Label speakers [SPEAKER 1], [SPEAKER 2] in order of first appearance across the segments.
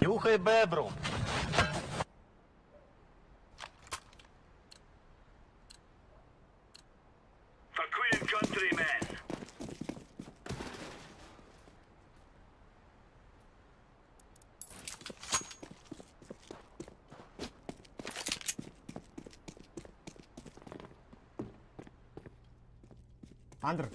[SPEAKER 1] Нюхай бебру.
[SPEAKER 2] Under.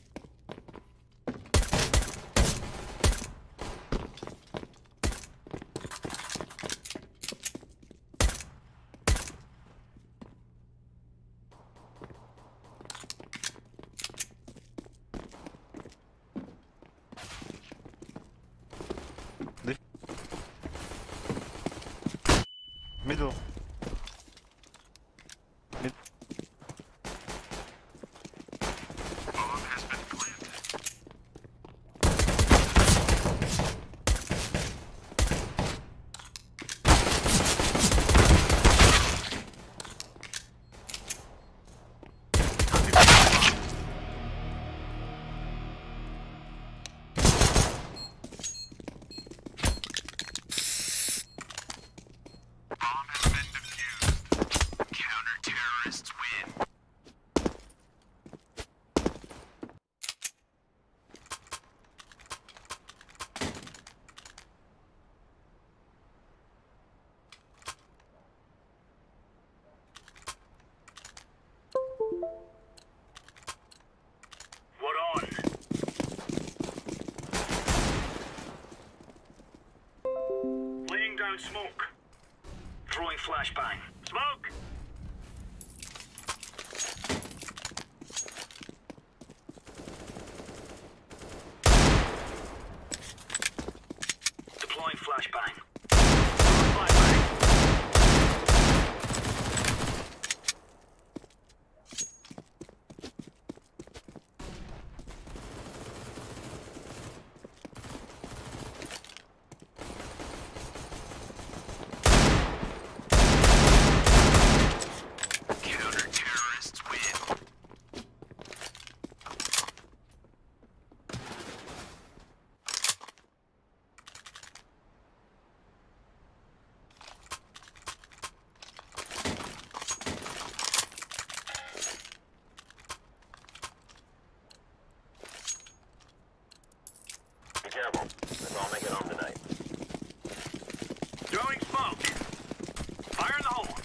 [SPEAKER 3] Middle. Mid.
[SPEAKER 1] down smoke. Throwing flashbang. Smoke! Deploying flashbang. Throwing flashbang. Counter-terrorists win.
[SPEAKER 2] Be careful. Let's all make it home tonight.
[SPEAKER 1] Throwing smoke. Fire in the hole.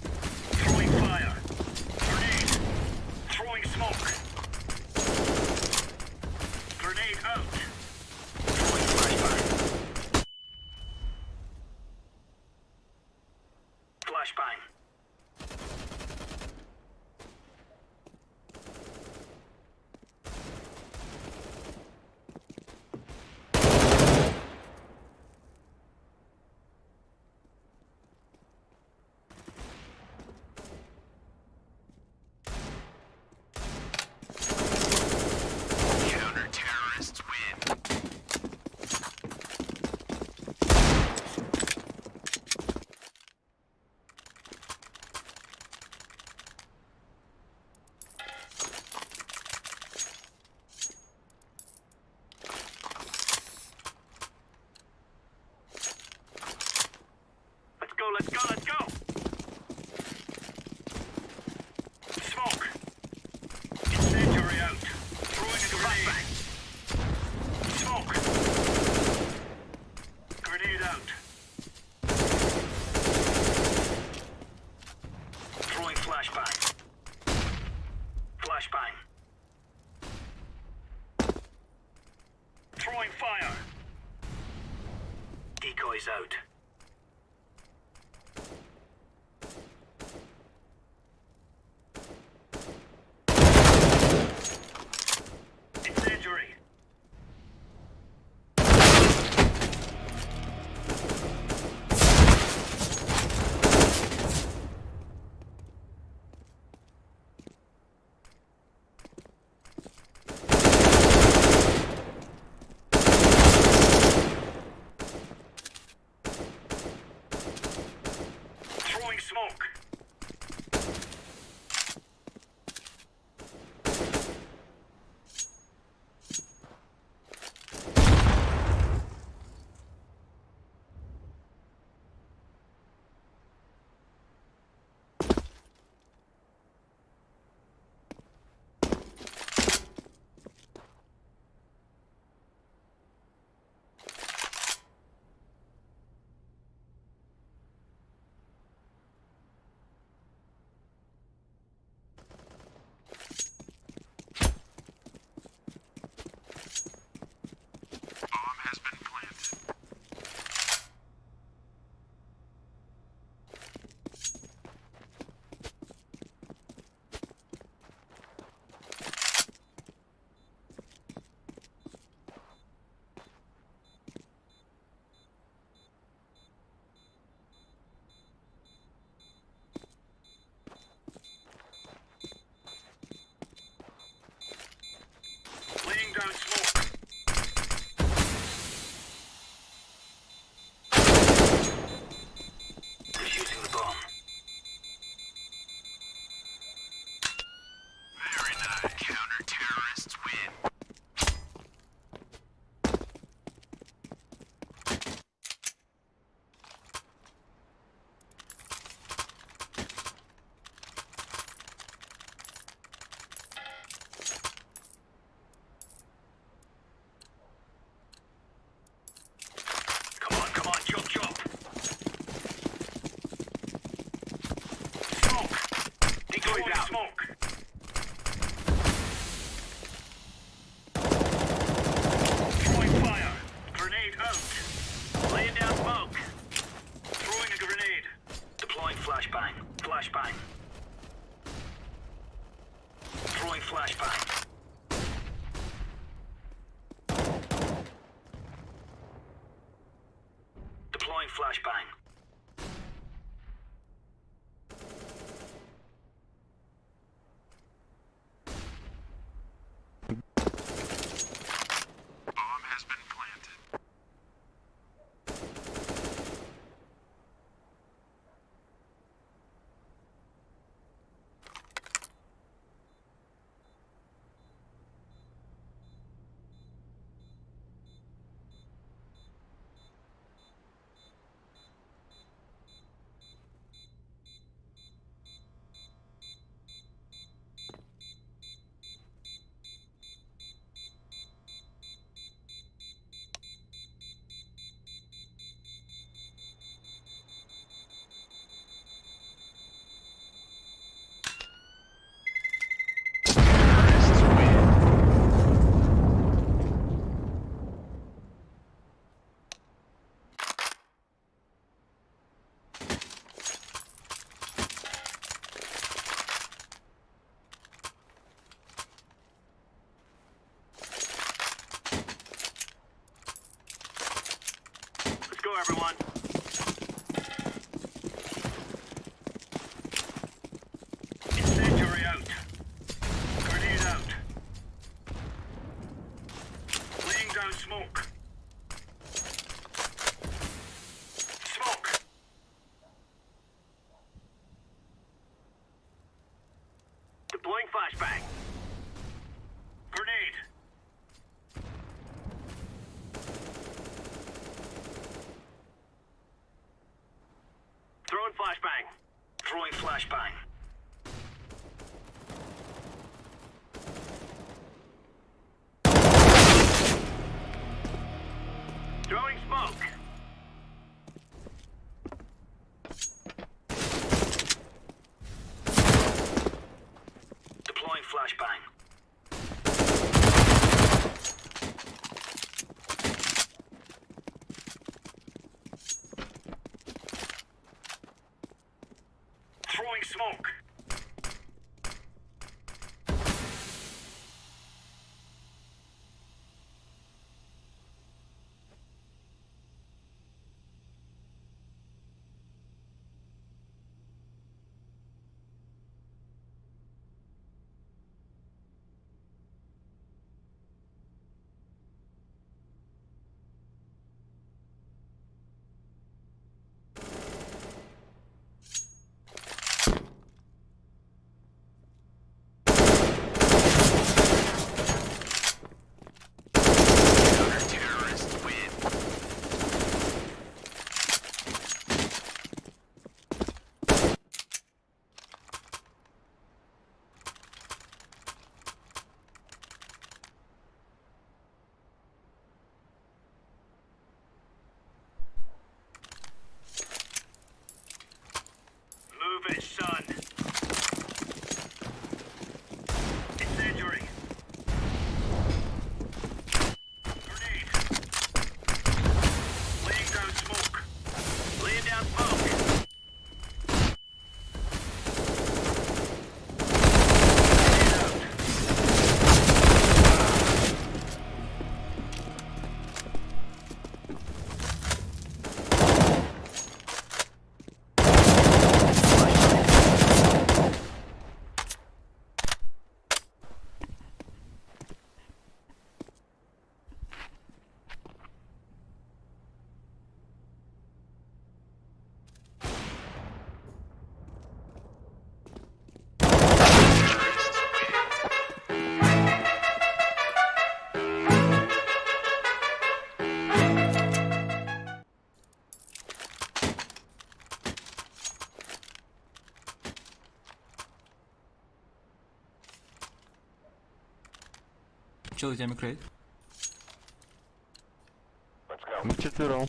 [SPEAKER 1] Throwing fire. Grenade. Throwing smoke. Grenade out. Throwing flashbang. Flashbang.
[SPEAKER 2] Counter-terrorists win.
[SPEAKER 1] Let's go, let's go, let's go! Smoke! Incendiary out. Throwing a grenade. Smoke! Grenade out. Throwing flashbang. Flashbang. Throwing fire. Decoys out. Incendiary. Throwing smoke.
[SPEAKER 2] Bomb has been planted.
[SPEAKER 1] Laying down smoke. Defusing the bomb.
[SPEAKER 2] Very nice. Counter-terrorists win.
[SPEAKER 1] Come on, come on, chop, chop. Smoke. Decoys out. Smoke. Throwing fire. Grenade out. Laying down smoke. Deploying flashbang. Bomb has been planted. Terrorists win. Let's go, everyone. Incendiary out. Grenade out. Laying down smoke. Smoke. Deploying flashbang. Grenade. Throwing flashbang. Throwing flashbang. Throwing smoke. Deploying flashbang. Throwing smoke. Counter-terrorists win. Move it, son. Incendiary. Grenade. Laying down smoke. Laying down smoke. Grenade out. Terrorists win.
[SPEAKER 3] Че у тебя микрейт?
[SPEAKER 2] Let's go.
[SPEAKER 4] Мы вчетвером.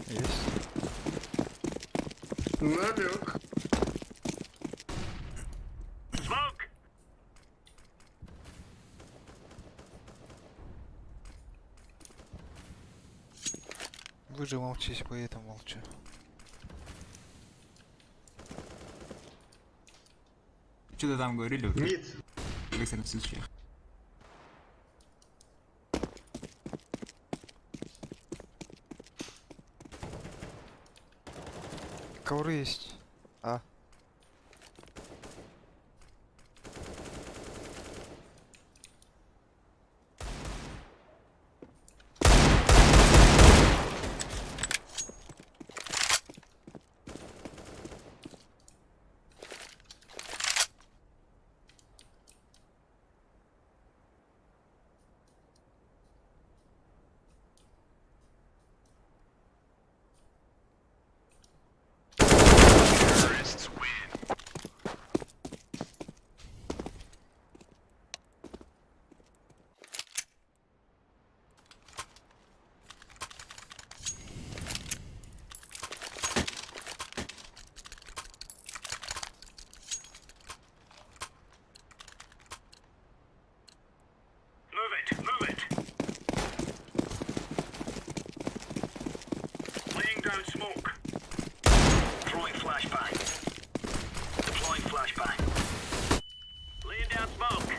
[SPEAKER 3] Есть.
[SPEAKER 5] Намек.
[SPEAKER 1] Smoke.
[SPEAKER 6] Вы же молчите, поэтому молчу.
[SPEAKER 3] Что-то там говорили в
[SPEAKER 5] Мид.
[SPEAKER 3] экстренных случаях.
[SPEAKER 6] Ковры есть. А.
[SPEAKER 2] Terrorists win.
[SPEAKER 1] Move it, move it. Laying down smoke. Throwing flashbang. Deploying flashbang. Laying down smoke.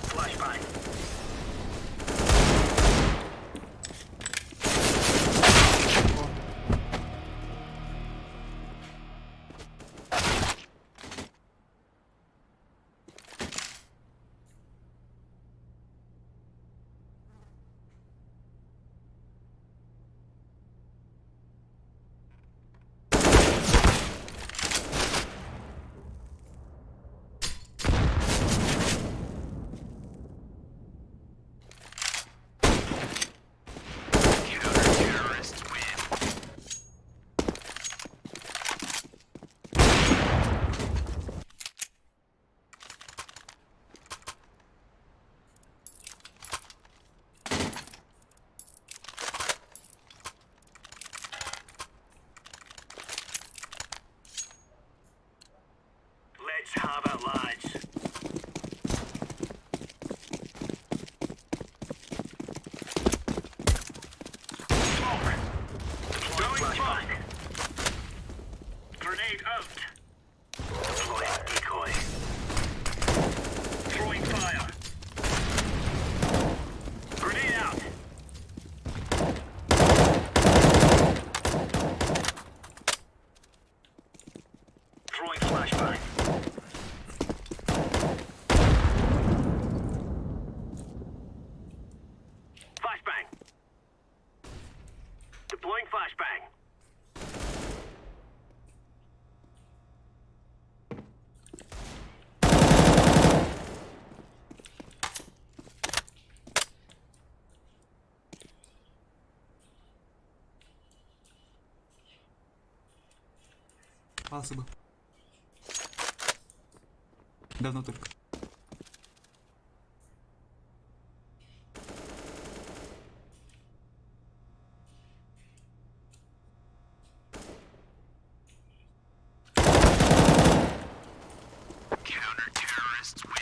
[SPEAKER 1] Flashbang.
[SPEAKER 2] Counter-terrorists win.
[SPEAKER 1] Let's have it, lads. Smoke. Deploying flashbang. Grenade out. Deploying decoy. Throwing fire. Grenade out. Throwing flashbang. Flashbang. Deploying flashbang.
[SPEAKER 3] Паласы был. Давно только.
[SPEAKER 2] Counter-terrorists win.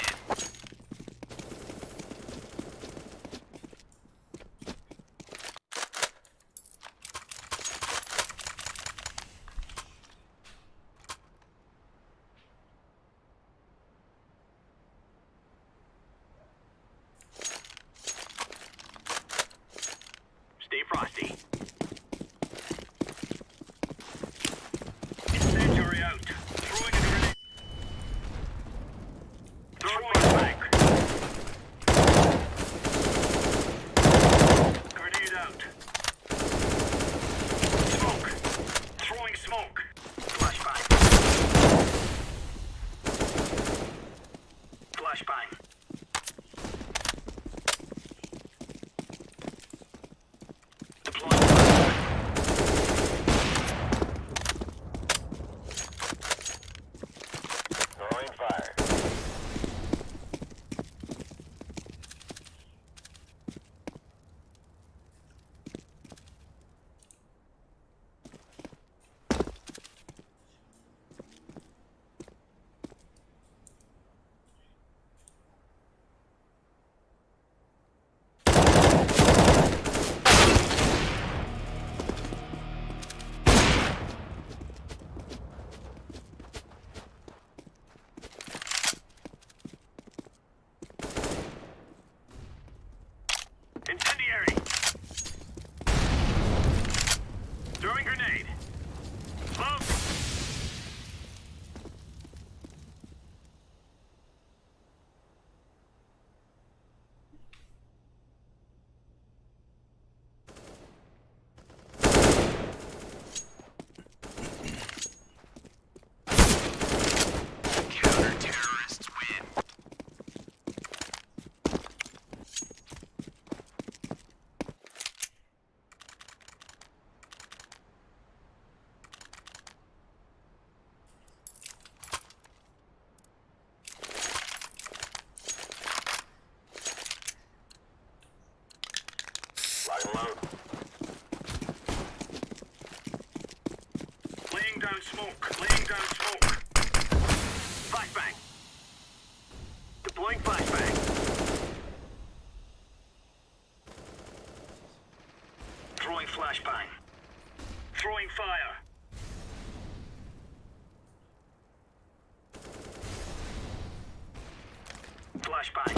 [SPEAKER 1] Flashbang.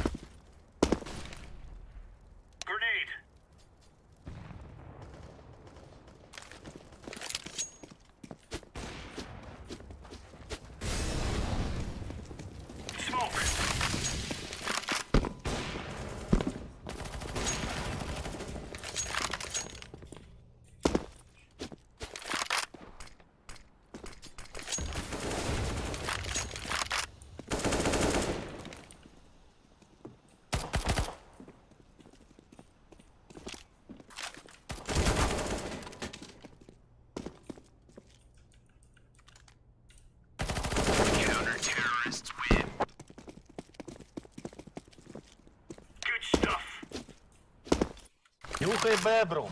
[SPEAKER 1] Grenade. Smoke.
[SPEAKER 2] Counter terrorists win.
[SPEAKER 1] Good stuff.
[SPEAKER 4] Нюхай бебру.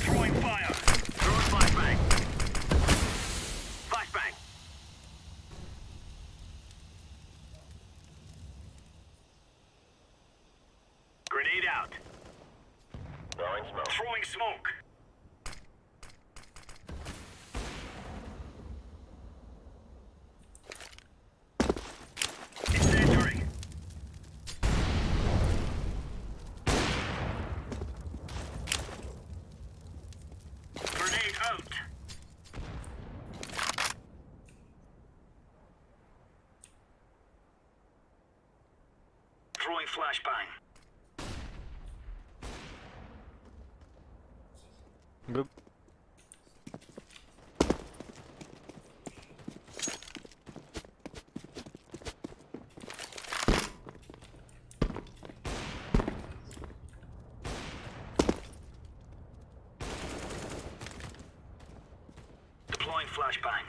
[SPEAKER 1] Throwing fire. Throwing flashbang. Flashbang. Grenade out.
[SPEAKER 4] Throwing smoke.
[SPEAKER 1] Throwing smoke. Incendiary. Grenade out. Throwing flashbang.
[SPEAKER 4] Б-
[SPEAKER 1] Deploying flashbang.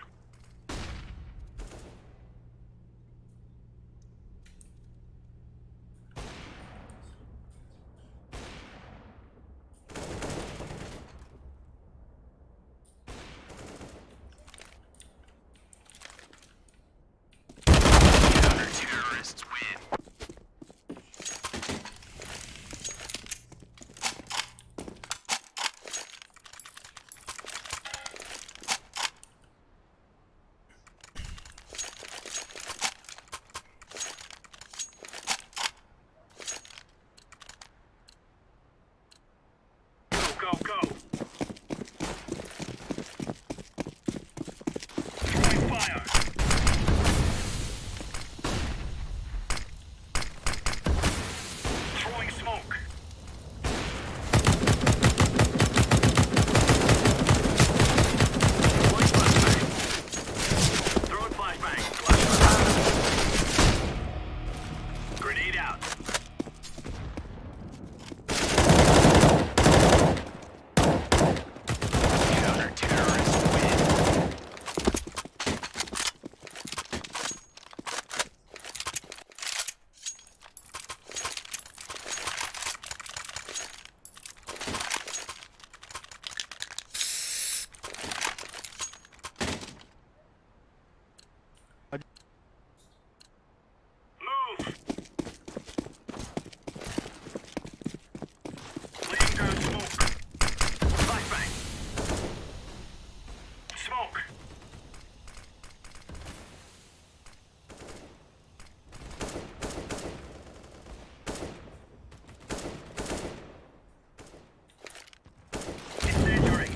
[SPEAKER 2] Counter terrorists win.
[SPEAKER 1] Go, go, go. Throwing fire. Throwing smoke. Deploying flashbang. Throwing flashbang. Flashbang. Grenade out.
[SPEAKER 2] Counter terrorists win.
[SPEAKER 1] Move! Laying down smoke. Flashbang. Smoke. Incendiary.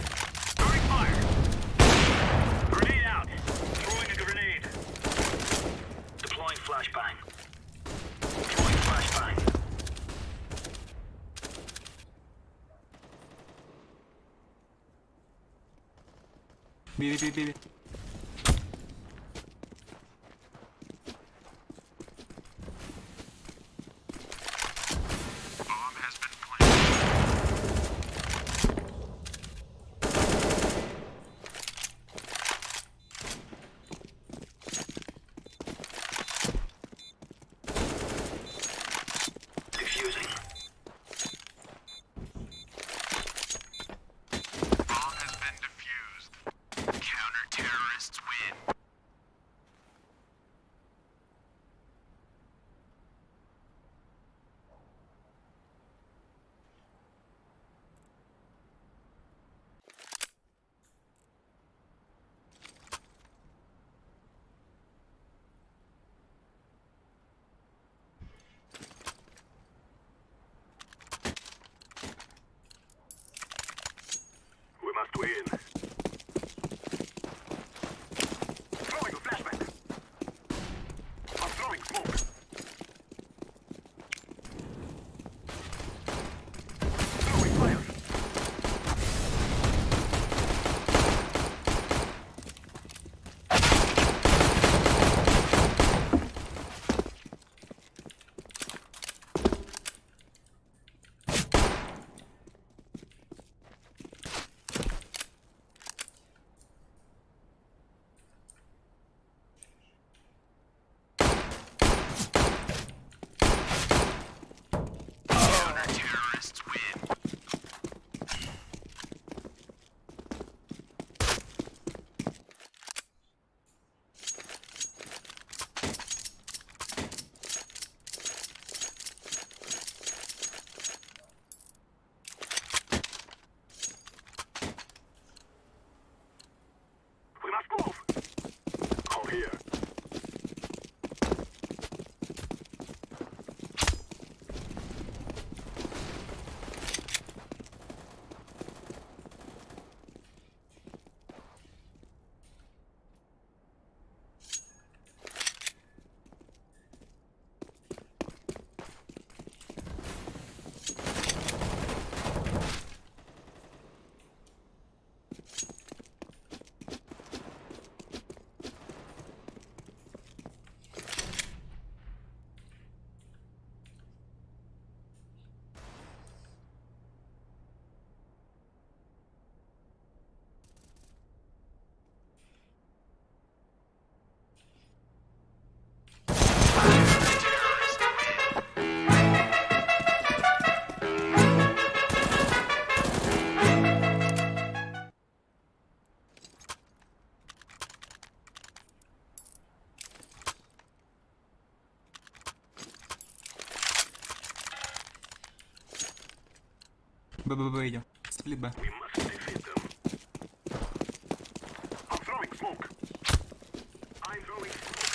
[SPEAKER 1] Throwing fire. Grenade out. Throwing a grenade. Deploying flashbang. Throwing flashbang.
[SPEAKER 3] B, B, B, B.
[SPEAKER 2] Bomb has been planted.
[SPEAKER 1] Defusing.
[SPEAKER 2] Bomb has been defused. Counter terrorists.
[SPEAKER 3] Б, Б, Б идем. Сплит Б.
[SPEAKER 1] We must defeat them. I'm throwing smoke. I'm throwing smoke.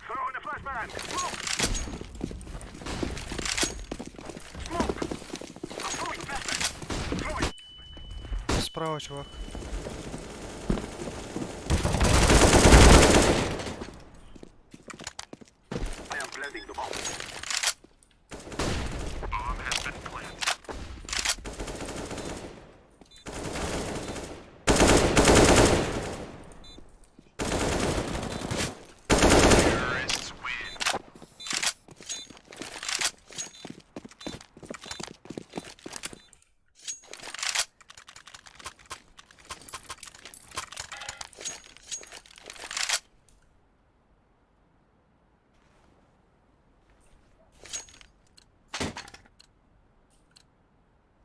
[SPEAKER 1] Throwing a flashbang. Smoke. Smoke. I'm throwing a flashbang. Throwing.
[SPEAKER 6] Справа, чувак.
[SPEAKER 1] I am planting the bomb.
[SPEAKER 2] Bomb has been planted. Terrorists win.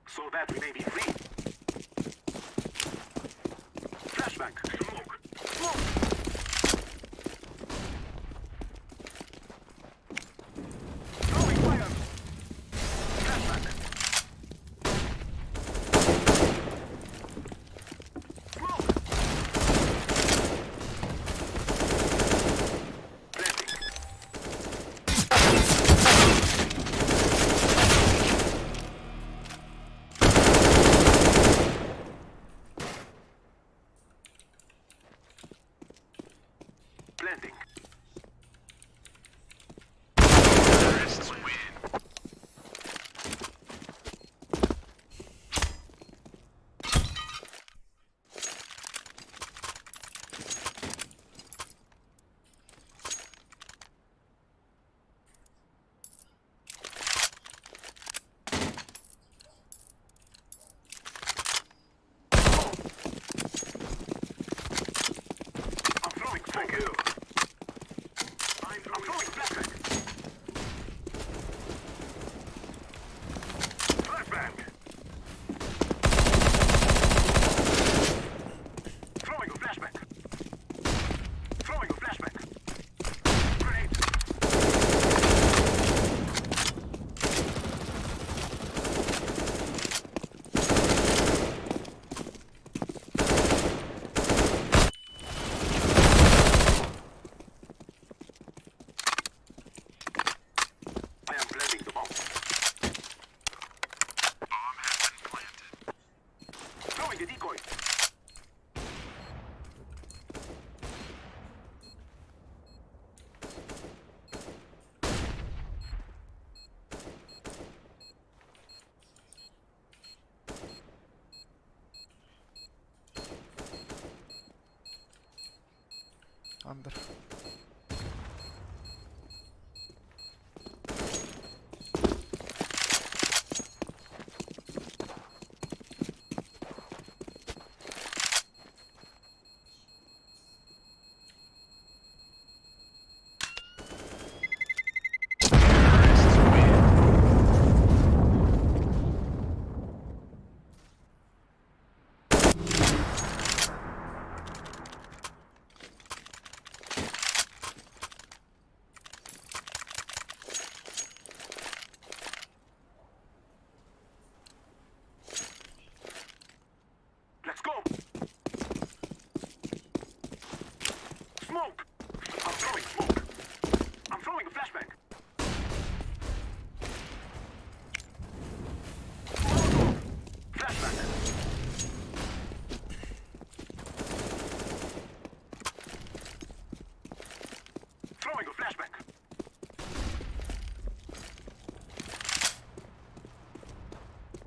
[SPEAKER 1] So that we may be free. Flashbang. Smoke. Smoke. Throwing fire. Flashbang. Smoke. Planting. Planting.
[SPEAKER 2] Terrorists win.
[SPEAKER 1] I'm throwing smoke. Thank you. I'm throwing flashbang. Flashbang. Throwing a flashbang. Throwing a flashbang. Grenade. I am planting the bomb.
[SPEAKER 2] Bomb has been planted.
[SPEAKER 1] Throwing a decoy.
[SPEAKER 6] Андер.
[SPEAKER 2] Terrorists win.
[SPEAKER 1] Let's go. Smoke. I'm throwing smoke. I'm throwing a flashbang. Molotov. Flashbang. Throwing a flashbang.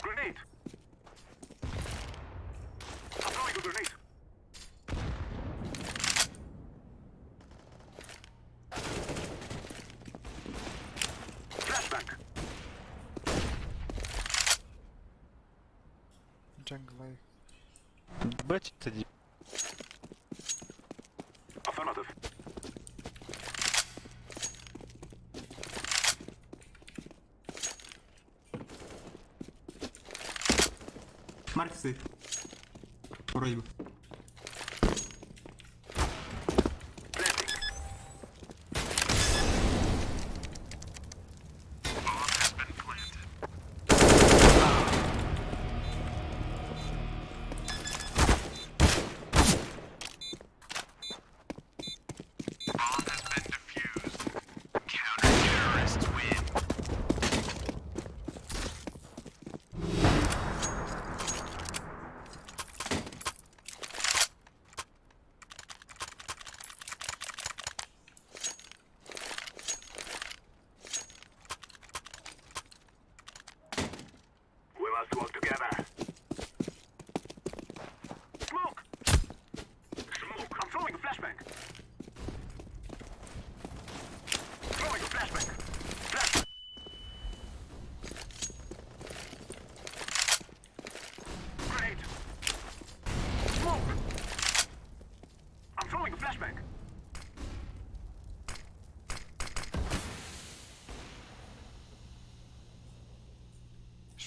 [SPEAKER 1] Grenade. I'm throwing a grenade. Flashbang.
[SPEAKER 6] Jungle A.
[SPEAKER 4] Б сиди.
[SPEAKER 1] Affirmative.
[SPEAKER 3] Марк стоит. Вроде бы.
[SPEAKER 1] Planting.
[SPEAKER 2] Bomb has been planted.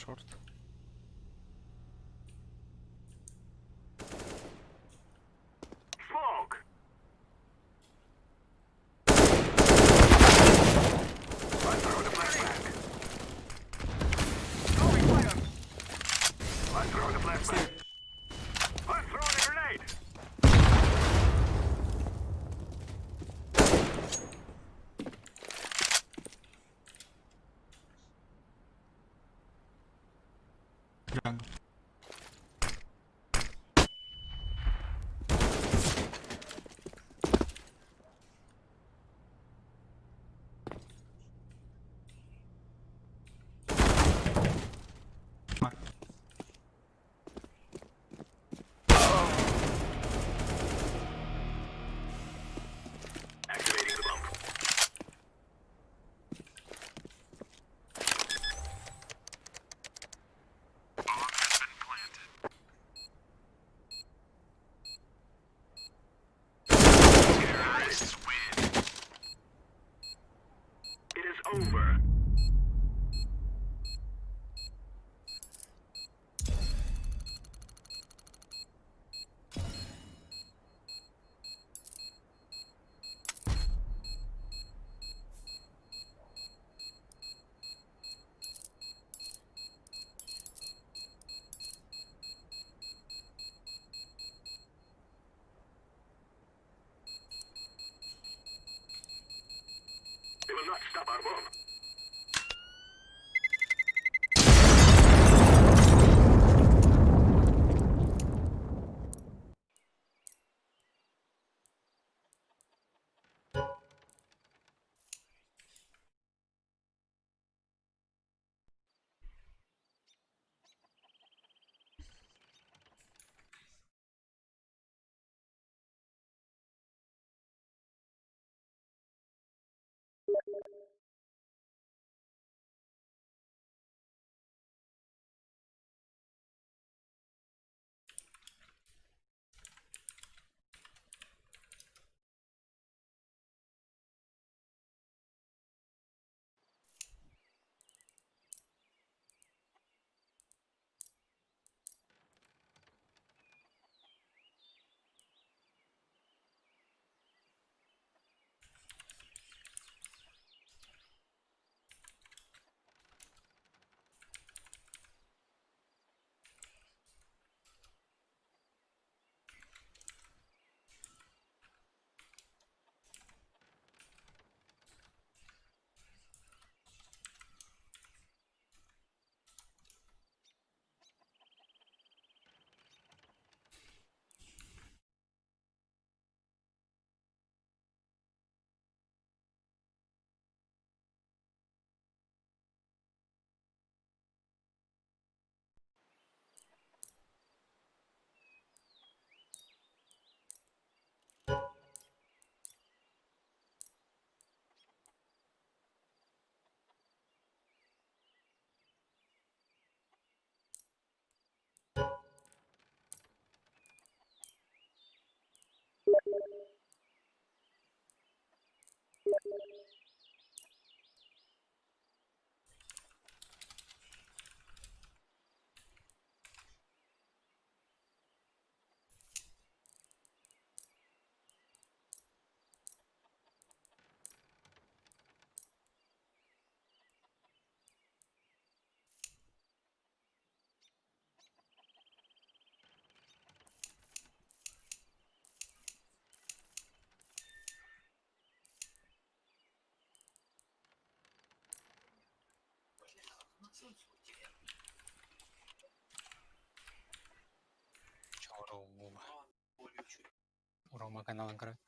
[SPEAKER 6] Short.
[SPEAKER 1] Smoke. I'm throwing a flashbang. Throwing fire. I'm throwing a flashbang. I'm throwing a grenade.
[SPEAKER 3] Jungle. Mark.
[SPEAKER 1] Activating the bomb.
[SPEAKER 2] Bomb has been planted. Terrorists win.
[SPEAKER 1] It is over. They will not stop our bomb.
[SPEAKER 5] Рома каналын көрөттөр.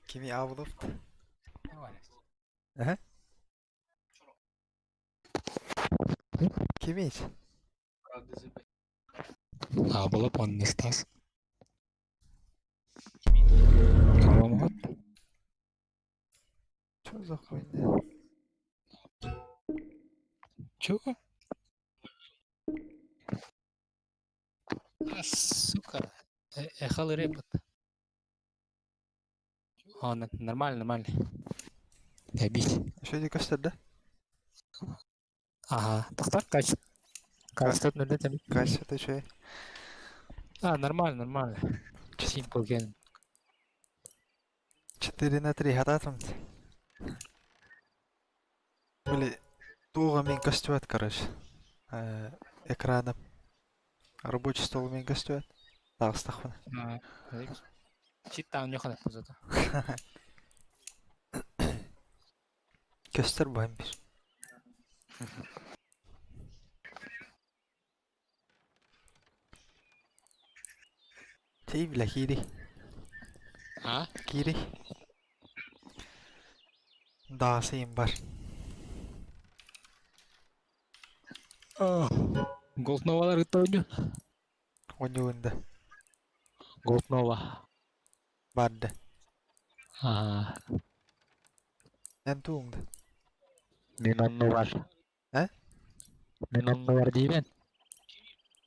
[SPEAKER 6] Kimi avlop?
[SPEAKER 5] Э?
[SPEAKER 6] Kimi hiç?
[SPEAKER 5] Абылып он Стас. Рома.
[SPEAKER 6] Чё за хуйня?
[SPEAKER 5] Чего? А, сука. Эхал репот. О, нормально, нормально. Добить.
[SPEAKER 6] Что не костер, да?
[SPEAKER 5] Ага. Тахтар качество. Качество нөлө
[SPEAKER 6] Качество үчүгэй.
[SPEAKER 5] А, нормально, нормально. Simple game.
[SPEAKER 6] 4 на 3 хатаатым. Били туоҕа мин көстүбэт, короче. Э, экрана. Рабочий стол мин көстүбэт. Таҕыстахпына.
[SPEAKER 5] Читтаан ньохана зато.
[SPEAKER 6] Көстөр баһым бир. Тей бля киири.
[SPEAKER 5] А?
[SPEAKER 6] Киири. Даасыйым бар.
[SPEAKER 5] Gold Nova'lar кытта ойнуу.
[SPEAKER 6] Оонньуугун да.
[SPEAKER 5] Gold Nova.
[SPEAKER 6] Баар да.
[SPEAKER 5] Аа.
[SPEAKER 6] Эн тууҥ да.
[SPEAKER 5] Мин оннубар.
[SPEAKER 6] Э?
[SPEAKER 5] Мин оннубар диибин.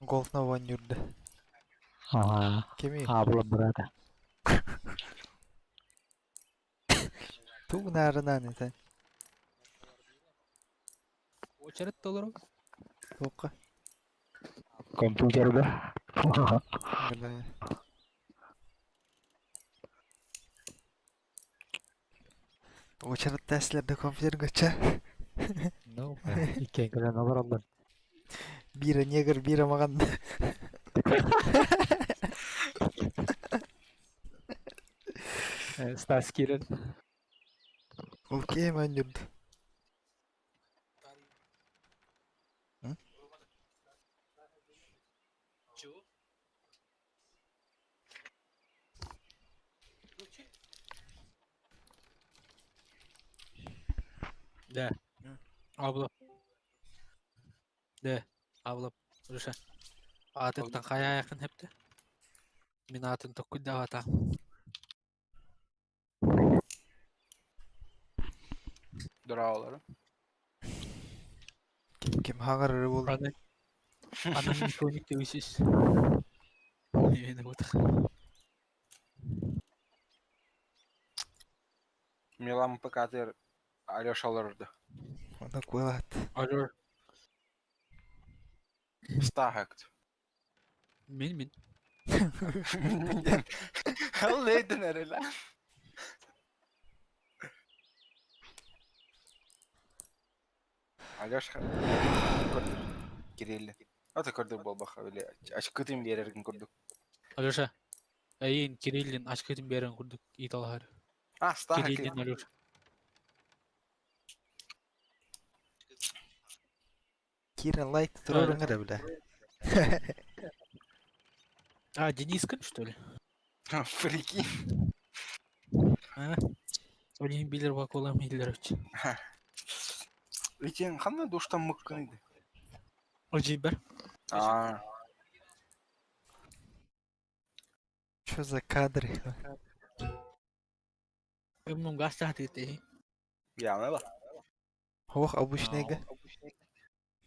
[SPEAKER 6] Gold Nova оонньуур да.
[SPEAKER 5] Аа.
[SPEAKER 6] Кимий?
[SPEAKER 5] Аабыла быраата.
[SPEAKER 6] Тууҥ наарынаан этэн.
[SPEAKER 5] Очерет толору.
[SPEAKER 6] Туохха?
[SPEAKER 5] Компьютерга.
[SPEAKER 6] Бля. Очерет тәслерді компьютерге ча.
[SPEAKER 5] Ну, иккен кэлэн олороллор.
[SPEAKER 6] Биирэ негр, биирэ маҕан.
[SPEAKER 5] Э, Стас киирэн.
[SPEAKER 6] Ол киэм оонньуурду. М?
[SPEAKER 5] Да. Абла. Да. Абла. Руша. Аатыттан хайа якын хепте. Мин аатын токкуйдаабата.
[SPEAKER 7] Дораалары.
[SPEAKER 6] Ким ким хаҥарары буолла.
[SPEAKER 5] Аны Анан микроник дебисиз. Эми вот.
[SPEAKER 7] Милан ПК-тер Алеша олорду.
[SPEAKER 6] Оны куолаат.
[SPEAKER 5] Алло.
[SPEAKER 7] Стахакт.
[SPEAKER 5] Мин мин.
[SPEAKER 7] Аллейтен эреле. Алеша Кирилл. Ата көрдүк болбаха биле. Ачкытым берерин көрдүк.
[SPEAKER 5] Алеша. Эйин Кириллин ачкытын берен курдук италар.
[SPEAKER 7] А, Стахак.
[SPEAKER 5] Кириллин Алеша.
[SPEAKER 6] Кирен лайк туруруҥ эрэ бля.
[SPEAKER 5] А, Денискин, что ли?
[SPEAKER 7] Прикинь.
[SPEAKER 5] А? Олин билер баколам Хиллерович.
[SPEAKER 7] Итен ханна душтан мыккын иди.
[SPEAKER 5] Ожибер.
[SPEAKER 7] А,
[SPEAKER 6] Чё за кадры?
[SPEAKER 5] Өмнүм гастах дейт.
[SPEAKER 7] яны ба.
[SPEAKER 6] Ох, обычныйга.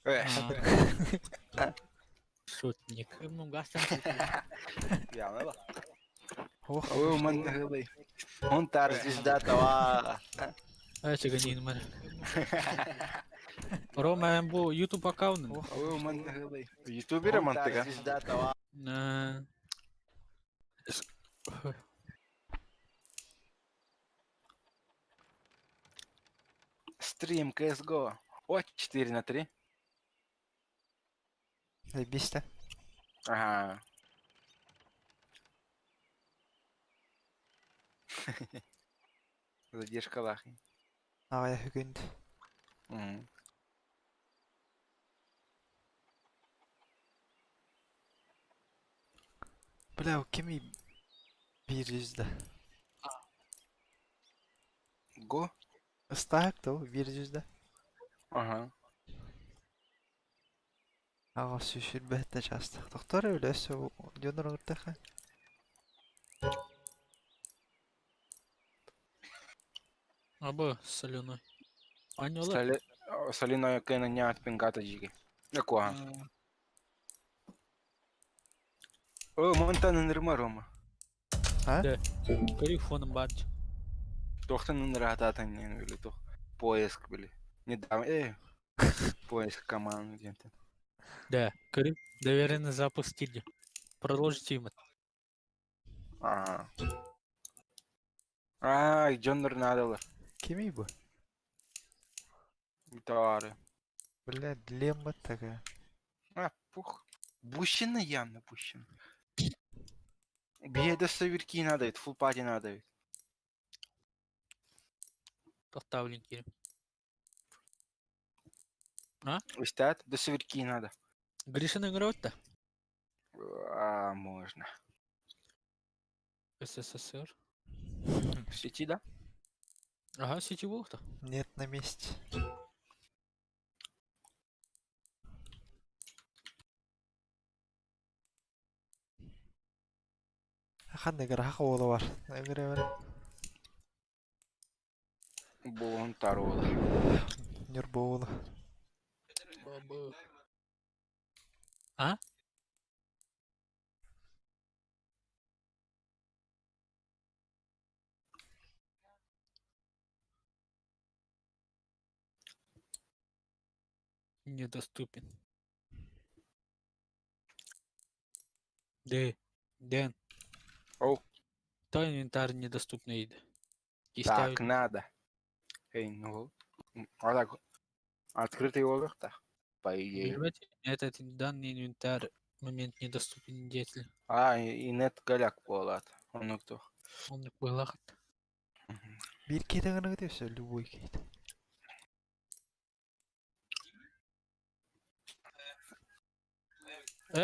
[SPEAKER 7] Э,
[SPEAKER 5] Шутник. Өмнүм гастах дейт.
[SPEAKER 7] яны ба.
[SPEAKER 6] Ох,
[SPEAKER 7] О, ман гылый. Он тар звезда тава.
[SPEAKER 5] Ачыгын мэр. Рома мен бу YouTube аккаунтун.
[SPEAKER 7] О, ман гылый. Ютубер мантыга.
[SPEAKER 5] На.
[SPEAKER 7] Стрим CSGO. О, 4 на 3.
[SPEAKER 6] Заебись-то.
[SPEAKER 7] Ага. Задержка лахи.
[SPEAKER 6] Аҕыйах күнд.
[SPEAKER 7] Мгм.
[SPEAKER 6] Бля, ол кимий биир звезда?
[SPEAKER 7] Го?
[SPEAKER 6] Ыстаак да ол биир звезда.
[SPEAKER 7] Ага.
[SPEAKER 6] Аҕа сүүсүрбэт да часто. Тохтор бля, өссө дьоннор оҥортаха.
[SPEAKER 5] Абы соленой. Аньола.
[SPEAKER 7] Соли... Солиная кена не от пингата жиги. Якуа. О, монтан нырма Рома.
[SPEAKER 5] Көрүк фоном бар.
[SPEAKER 7] Тохтан нырата не били тох. Поиск били. Не дам. Э. Поиск команд где-то.
[SPEAKER 5] Да, көрүм. Доверенный запуск киирдим. Продолжить им.
[SPEAKER 7] А. А, дьоннор наадалар.
[SPEAKER 6] Кимий бу?
[SPEAKER 7] Товары.
[SPEAKER 6] Бля, длемма такая.
[SPEAKER 7] А, пух. Бущина явно пущена. Беда саверки надо, фул пати надо.
[SPEAKER 5] Тохтаулин киирим.
[SPEAKER 7] Устат, до саверки надо.
[SPEAKER 5] Гришин ыҥырабыт да?
[SPEAKER 7] А, можно.
[SPEAKER 5] СССР.
[SPEAKER 7] В сети, да?
[SPEAKER 5] Ага, сетевой-то.
[SPEAKER 6] Нет на месте. Ханна граха ола бар. Ыҥыра бар.
[SPEAKER 7] Бон тарола.
[SPEAKER 6] Нюрба ола.
[SPEAKER 5] А? Недоступен. Д. Дэн.
[SPEAKER 7] Оу.
[SPEAKER 5] То инвентарь недоступный.
[SPEAKER 7] Так, надо. Эй, ну. А так. Открытый олох-то, по идее.
[SPEAKER 5] Этот данный инвентарь момент недоступен деятель.
[SPEAKER 7] А, и нет голяк буолаат. Оннук туох.
[SPEAKER 5] Он было.
[SPEAKER 6] Биир киһи ыҥырыгыт все, любой киһи.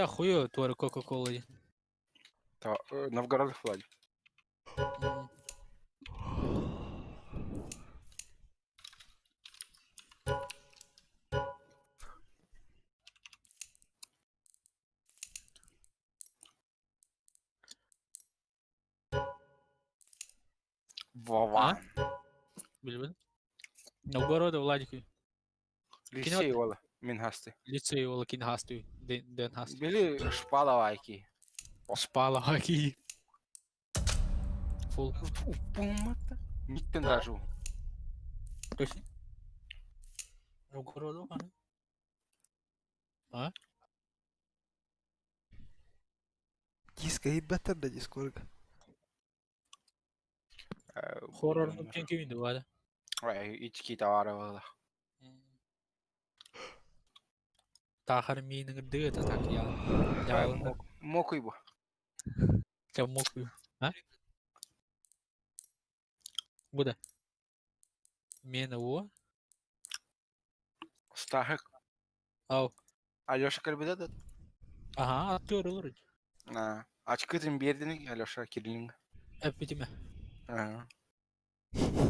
[SPEAKER 5] Хую, тварь Кока-Кола.
[SPEAKER 7] Новгород Владик. Вован.
[SPEAKER 5] Билбин. Новгорода Владик.
[SPEAKER 7] Лицей ола. Мин хасты.
[SPEAKER 5] Лицей ола кинхасту. Ден хасту.
[SPEAKER 7] Били шпалавайки.
[SPEAKER 5] Шпала хаки. Фул.
[SPEAKER 7] Пумата. Миттен даже.
[SPEAKER 5] Точно? Новгороду, а?
[SPEAKER 6] Диска и беттер да дискорга.
[SPEAKER 5] Хоррор кенки винду, да?
[SPEAKER 7] Ички товары было.
[SPEAKER 5] Тахар миинигир дыгыта так я. Я
[SPEAKER 7] Мокуй бу.
[SPEAKER 5] Ча мокую. А? Буда. Мена о.
[SPEAKER 7] Стахык.
[SPEAKER 5] Ау.
[SPEAKER 7] Алеша кальбеда
[SPEAKER 5] Ага, актер олор.
[SPEAKER 7] А, ачкытын бердин Алеша Кириллин.
[SPEAKER 5] Эпитиме.
[SPEAKER 7] Ага.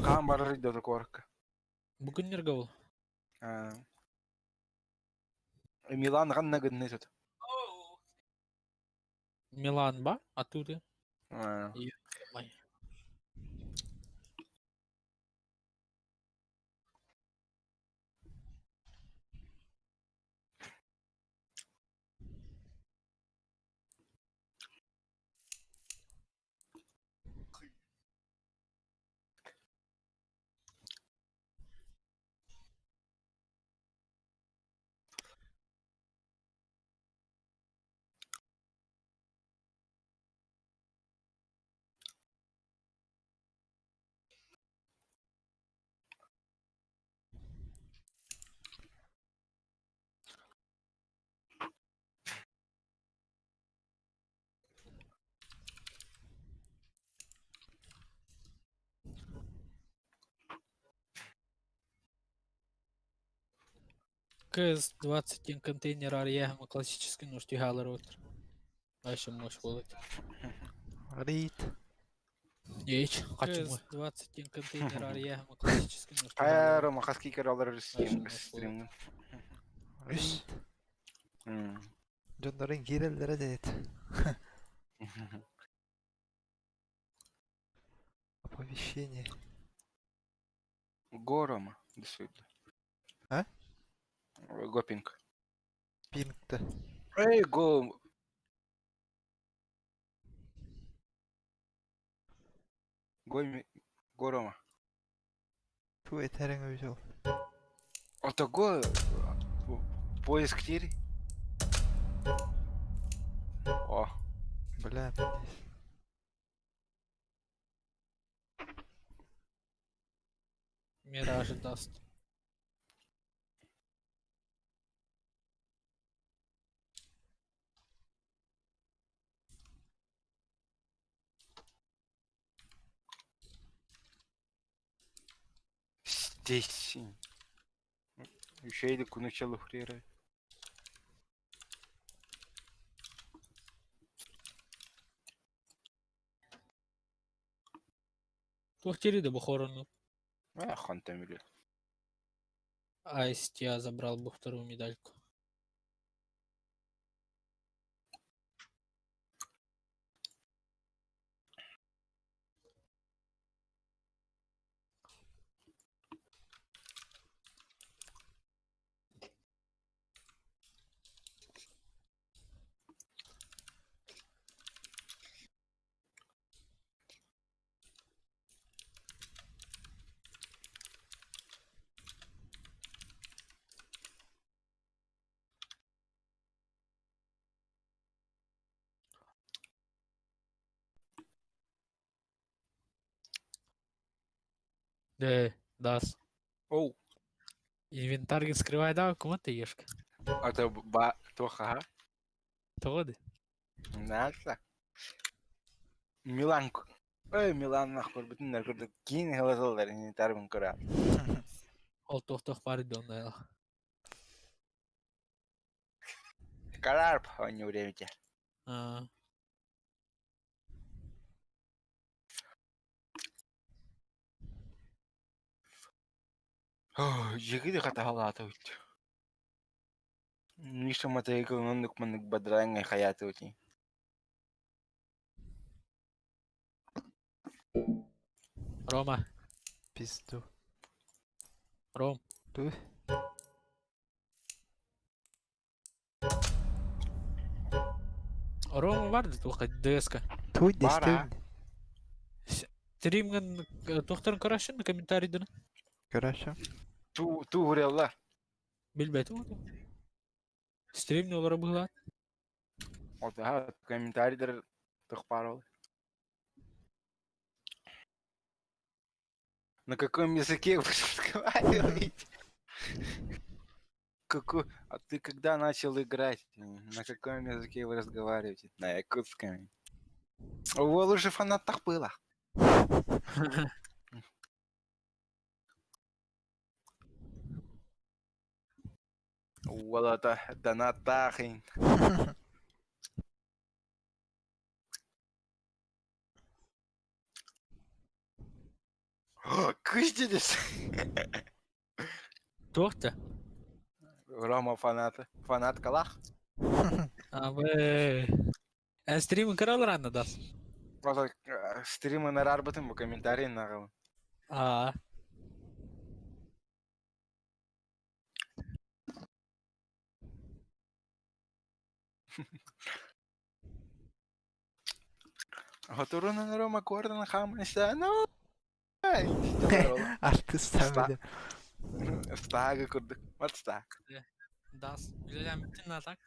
[SPEAKER 7] Хаан барар идет корка.
[SPEAKER 5] Бүгүн нерге ол.
[SPEAKER 7] Милан ганна гынны тут.
[SPEAKER 5] Милан ба? Оттуда. Май. КС-20 ден контейнер арияхма классический нож тигалар отыр. Айша можешь болот.
[SPEAKER 6] Рейд.
[SPEAKER 5] Ейч, КС-20 ден контейнер арияхма классический нож.
[SPEAKER 7] Хайа Рома хаски каралар стрим стрим.
[SPEAKER 6] Үс. Дьоннорун киирэллэрэ дээд. Оповещение.
[SPEAKER 7] Го Рома, до свидания.
[SPEAKER 6] А?
[SPEAKER 7] Гопинг.
[SPEAKER 6] Пинг-то.
[SPEAKER 7] Эй, го. Го, го Рома.
[SPEAKER 6] Ту этерең өйсөл.
[SPEAKER 7] Отого поиск тири. О,
[SPEAKER 6] Бля, блядь.
[SPEAKER 5] Мираж даст.
[SPEAKER 7] Здесь. Еще и к началу хрера.
[SPEAKER 5] Туох тири да бохорону.
[SPEAKER 7] А, хан там или.
[SPEAKER 5] Айст я забрал бы вторую медальку. Да, дас.
[SPEAKER 7] Оу,
[SPEAKER 5] Инвентарь скрывай, да, кому ты ешка?
[SPEAKER 7] а то ба, то ха.
[SPEAKER 5] Того да?
[SPEAKER 7] Наса. Милан. Ой, Милан нахуй, бүтүн наркырды кийин хыласалар инвентарь кыра.
[SPEAKER 5] Ол тохтох бар дон.
[SPEAKER 7] Карарп, они время те.
[SPEAKER 5] А,
[SPEAKER 7] Жигиди хата халаата үт. Миша матайгыл ноннук маннык бадраҥҥа хайааты ути.
[SPEAKER 5] Рома,
[SPEAKER 6] Пизду.
[SPEAKER 5] Ром.
[SPEAKER 6] Ты?
[SPEAKER 5] Рома бар да туха ДСК.
[SPEAKER 6] Туй
[SPEAKER 7] Бара.
[SPEAKER 6] дестен.
[SPEAKER 5] Стримган тохторун карашын комментарийден.
[SPEAKER 6] Хорошо.
[SPEAKER 7] Ту ту урелла.
[SPEAKER 5] Билбетим оны. Стримни олара быһылаат.
[SPEAKER 7] Ота комментарийдер тохпарол. На каком языке вы разговариваете? Какой... А ты когда начал играть? На каком языке вы разговариваете? На якутском. Ол уже фанаттах было. Уолата донаттахин. Кыш
[SPEAKER 5] Туохта.
[SPEAKER 7] Рома фанаты. Фанат калах.
[SPEAKER 5] Абы. Эн стримин карал рано дас.
[SPEAKER 7] Просто стримы на рарбытым бу комментарий нагыл.
[SPEAKER 5] А.
[SPEAKER 7] Хоторуна Рома Кордон хамыса. Ну. Ай,
[SPEAKER 6] Артист
[SPEAKER 7] Ста-
[SPEAKER 6] там.
[SPEAKER 7] Стага курдук. Вот стаг.
[SPEAKER 5] Дас. Билем битин так.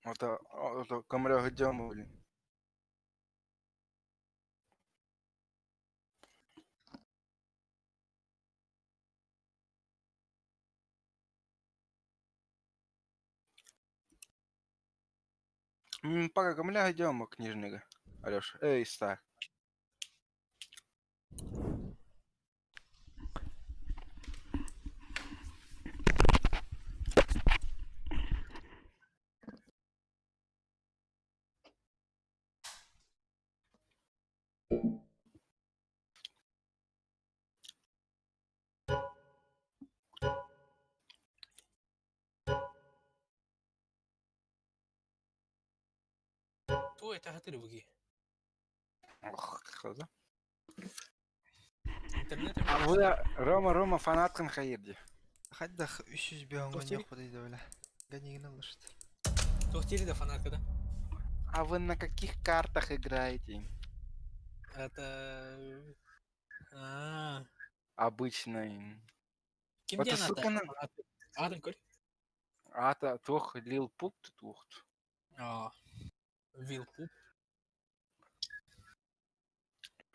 [SPEAKER 7] Ото ото камера хөдем блин. Пока камера хөдем книжныга. Алёш, эй, стаг.
[SPEAKER 5] Ту это хатыры буги.
[SPEAKER 7] Ох, хаза.
[SPEAKER 5] Интернет.
[SPEAKER 7] А вы, Рома, Рома, фанаткын хайырди.
[SPEAKER 6] Хайдах 300
[SPEAKER 5] Тохтери?
[SPEAKER 6] не ходит, бля. Ганигин алышты.
[SPEAKER 5] Тохтери да фанатка да.
[SPEAKER 7] А вы на каких картах играете?
[SPEAKER 5] Это. А.
[SPEAKER 7] Обычно.
[SPEAKER 5] Ким
[SPEAKER 7] Вот
[SPEAKER 5] диэн аата?
[SPEAKER 7] ссылканы
[SPEAKER 5] Аатын көр.
[SPEAKER 7] Аата туох Лил Пуп туохт.
[SPEAKER 5] Аа, Вил Пуп.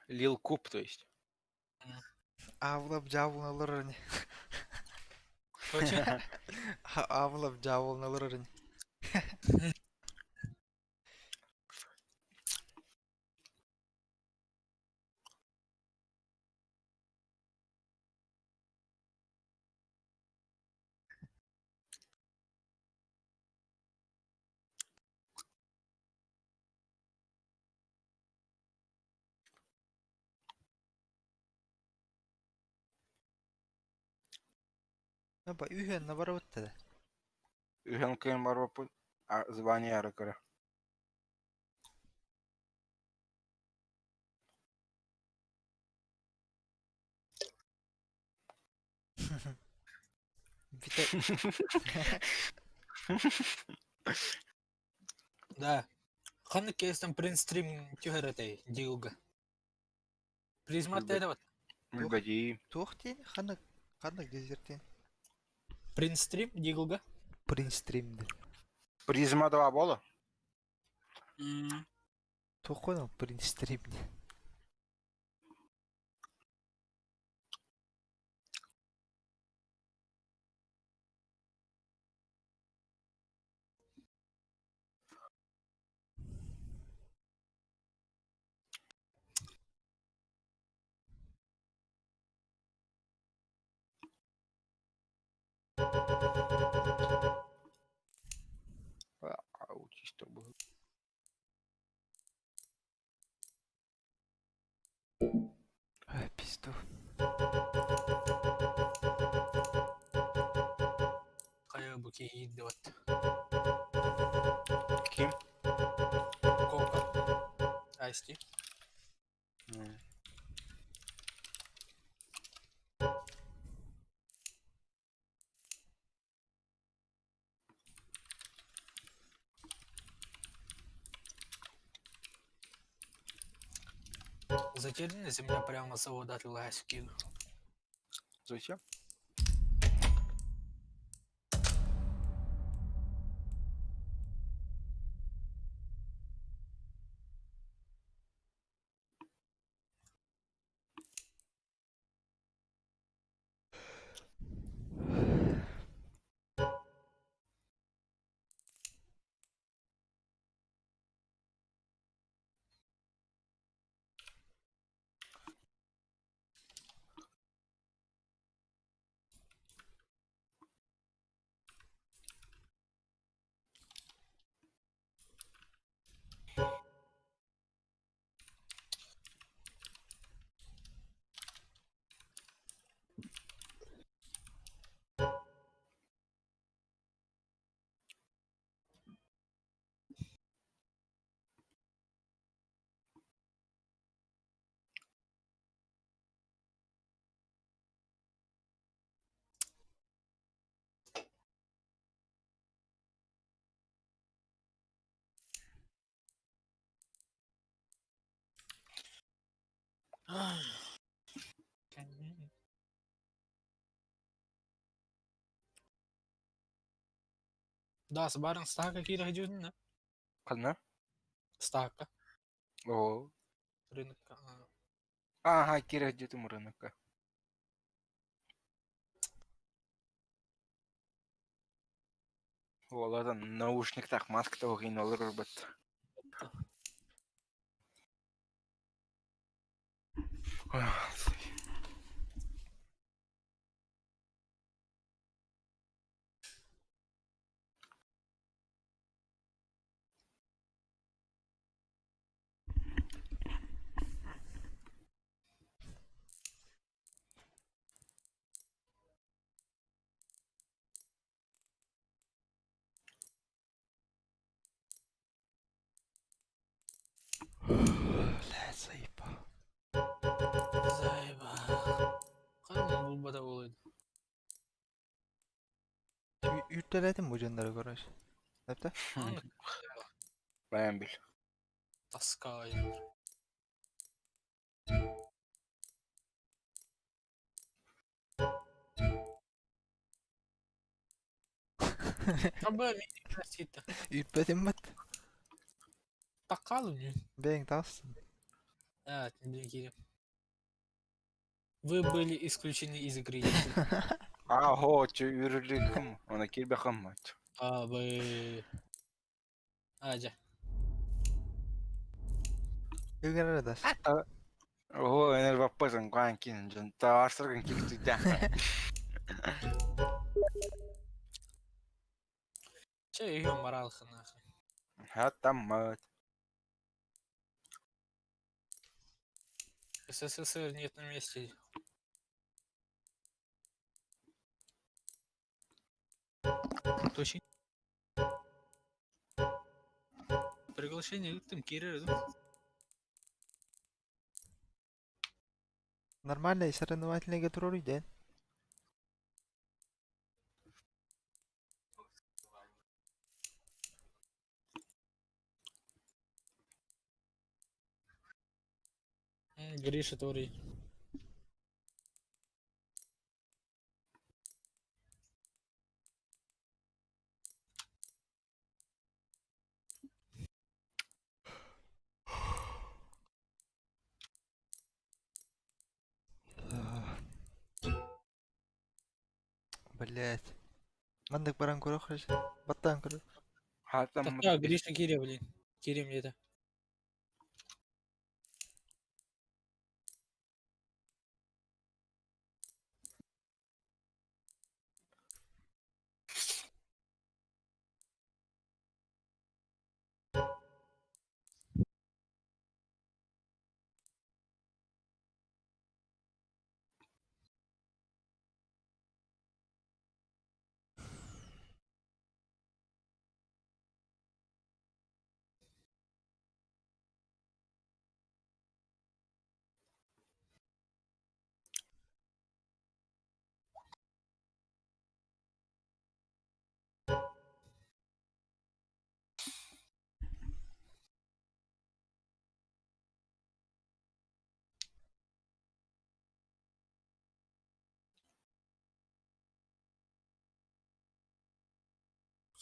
[SPEAKER 7] Лил Куп, то есть.
[SPEAKER 6] Авлап дьаабылын олорор ини.
[SPEAKER 5] Точно.
[SPEAKER 6] Авлап дьаабылын олорор ини. Аба үһүөн барабыт да.
[SPEAKER 7] Үһэн кыйын барбаппыт. Звание арыкара.
[SPEAKER 6] Вита
[SPEAKER 5] Да. Ханнык кейстен принстрим түһэр этэй Дилга. Призма
[SPEAKER 7] Билбэт.
[SPEAKER 5] вот.
[SPEAKER 7] Билбэти.
[SPEAKER 6] туох диэн ханнык ханнык дезертин?
[SPEAKER 5] Принстрим Диглга.
[SPEAKER 6] Принстрим диэн.
[SPEAKER 7] Призма 2 бола.
[SPEAKER 6] Туох ол принстрим диэн.
[SPEAKER 7] Аутист был.
[SPEAKER 6] Ай, пизду.
[SPEAKER 5] Хайа бу киһи вот.
[SPEAKER 7] Ким?
[SPEAKER 5] Кока. Айсти. Затерянная земля прямо с завода отлилась в Киев.
[SPEAKER 7] Зачем?
[SPEAKER 5] Да, с баром стака киирэ дьүһүннэ.
[SPEAKER 7] Ханна?
[SPEAKER 5] Стака.
[SPEAKER 7] О.
[SPEAKER 5] Рынок.
[SPEAKER 7] Ага, Кира где-то рынок. О, ладно, наушник так, маска того олорор бат.
[SPEAKER 6] Бля, заебал.
[SPEAKER 5] Заеба. Хайа булбата буолуй.
[SPEAKER 6] Үүттэлээтим бу дьоннору короче. Эптэ?
[SPEAKER 7] Баян бил.
[SPEAKER 5] Таскай. Абы мин
[SPEAKER 6] Үүппэтим бат.
[SPEAKER 5] Таккалым не.
[SPEAKER 6] Бэйэҥ таҕыстын.
[SPEAKER 5] А, блин, Вы были исключены из игры.
[SPEAKER 7] Аһо, чө үрүлүгүм, оны кирбэхэммат.
[SPEAKER 5] А, вы... А, дьэ.
[SPEAKER 6] Үгэнэр дас.
[SPEAKER 7] Ого, энер ваппасан куан кин дьон таарсыргын киктүдэ.
[SPEAKER 5] Чэ, үйөм баралхын нахуй.
[SPEAKER 7] Хатаммат.
[SPEAKER 5] СССР нет на месте. Точно. Приглашение ыыттым, киирэр да?
[SPEAKER 6] Нормально, соревновательныйга туруоруй диэн.
[SPEAKER 5] Гриша Торий.
[SPEAKER 6] Блять. Маннык баран көрөх Баттаан көрөр.
[SPEAKER 7] Хатаммат.
[SPEAKER 5] Так, Гриша Киря, блин. Кирим где-то.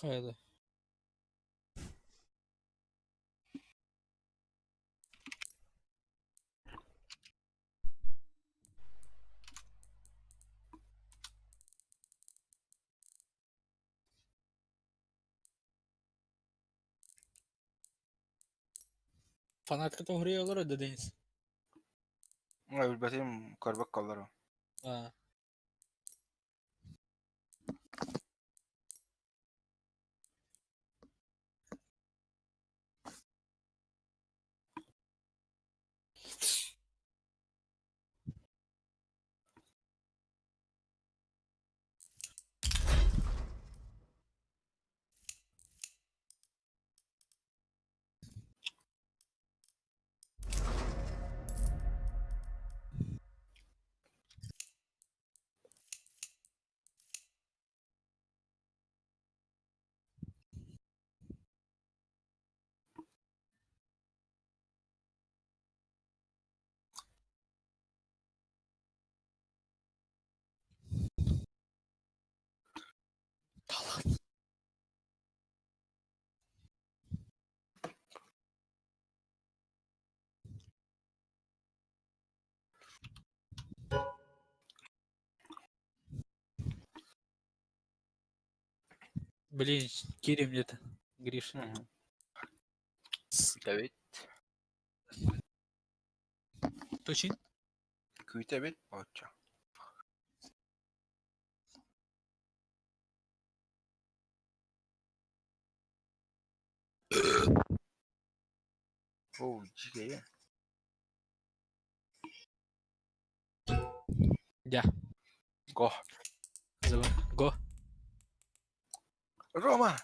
[SPEAKER 5] Хайда. Фанатка тоһуруйа олорор да Денис?
[SPEAKER 7] Өлбөтүм көрбөк коллору.
[SPEAKER 5] А. Блин, Кирим где-то. Гриша.
[SPEAKER 7] Давид.
[SPEAKER 5] Точно?
[SPEAKER 7] Күүтэбит оччо. Оо, дьигэ.
[SPEAKER 5] Дя.
[SPEAKER 7] Го.
[SPEAKER 5] Го.
[SPEAKER 7] Рома!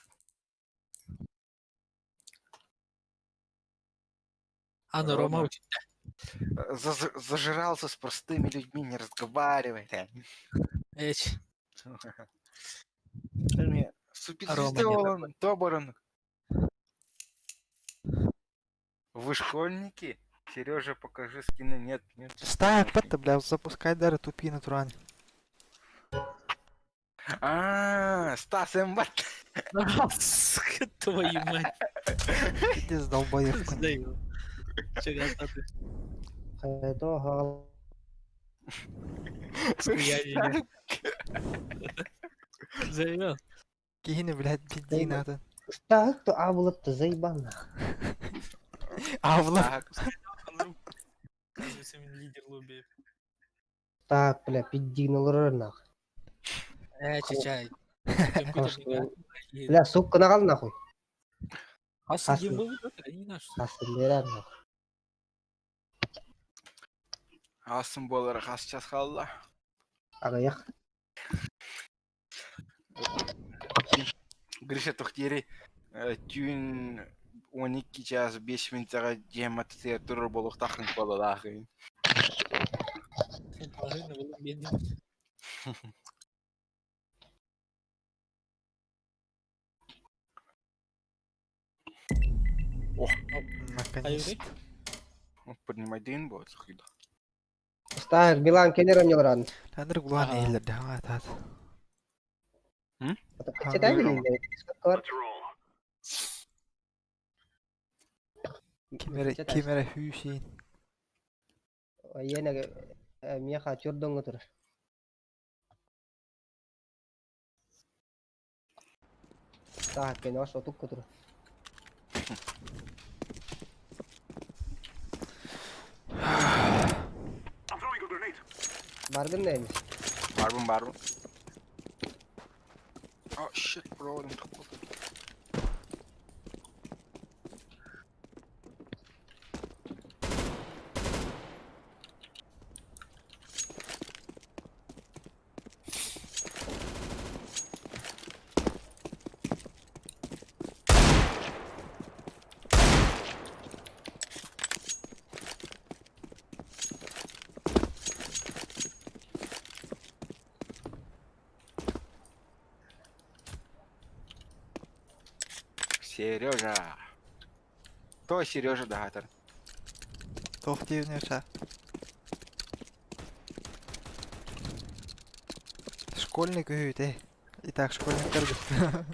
[SPEAKER 5] А, ну Рома
[SPEAKER 7] Рома.
[SPEAKER 5] у тебя.
[SPEAKER 7] Зажирался с простыми людьми, не разговаривает.
[SPEAKER 5] Эч.
[SPEAKER 7] Суперзвезда
[SPEAKER 5] Рома не
[SPEAKER 7] он, Тоборон. Вы школьники? Сережа, покажи скины. Нет, нет.
[SPEAKER 6] Ставь патта, бля, запускай дары тупи натурально.
[SPEAKER 7] А, Стас Мбат.
[SPEAKER 5] Сука, твою мать.
[SPEAKER 6] Пиздец долбоебка.
[SPEAKER 5] Знаю. Чего ты?
[SPEAKER 8] Хайто хаал.
[SPEAKER 5] Хуя Заявил.
[SPEAKER 6] Киһини, блядь, пизди надо.
[SPEAKER 8] Так, то абылып заебан нах.
[SPEAKER 6] Авла.
[SPEAKER 7] Так,
[SPEAKER 5] Оказывается, мен лидер лобби.
[SPEAKER 8] Так, бля, пиддин олорор нах.
[SPEAKER 5] Э, чачай.
[SPEAKER 8] Бля, сука нагал нахуй.
[SPEAKER 5] Хас был, не наш.
[SPEAKER 8] Хасын берер нах.
[SPEAKER 7] Асым болар хас час халла.
[SPEAKER 8] Агаях.
[SPEAKER 7] Гриша тохтери түүн 12 час 5 минутаға жематты турur болуқтақын болалағы.
[SPEAKER 6] Наконец-то.
[SPEAKER 7] Поднимай будет сухида.
[SPEAKER 8] Стах, Билан келер онелран.
[SPEAKER 6] Андыр гулан
[SPEAKER 5] Ага.
[SPEAKER 6] эйлер да тат.
[SPEAKER 8] Читай или
[SPEAKER 1] Let's roll.
[SPEAKER 6] Кимере кимере хүйсин.
[SPEAKER 8] Йене меха чурдоңго турар. Так, кен аш отукка турар.
[SPEAKER 1] I'm throwing a grenade.
[SPEAKER 8] Баргын неймис.
[SPEAKER 7] Барбын барбын. Oh shit bro, I'm too Сережа. То Сережа дагатар.
[SPEAKER 6] Тохтивнеша. Школьник үйт, эй. Итак, школьник көрдүк.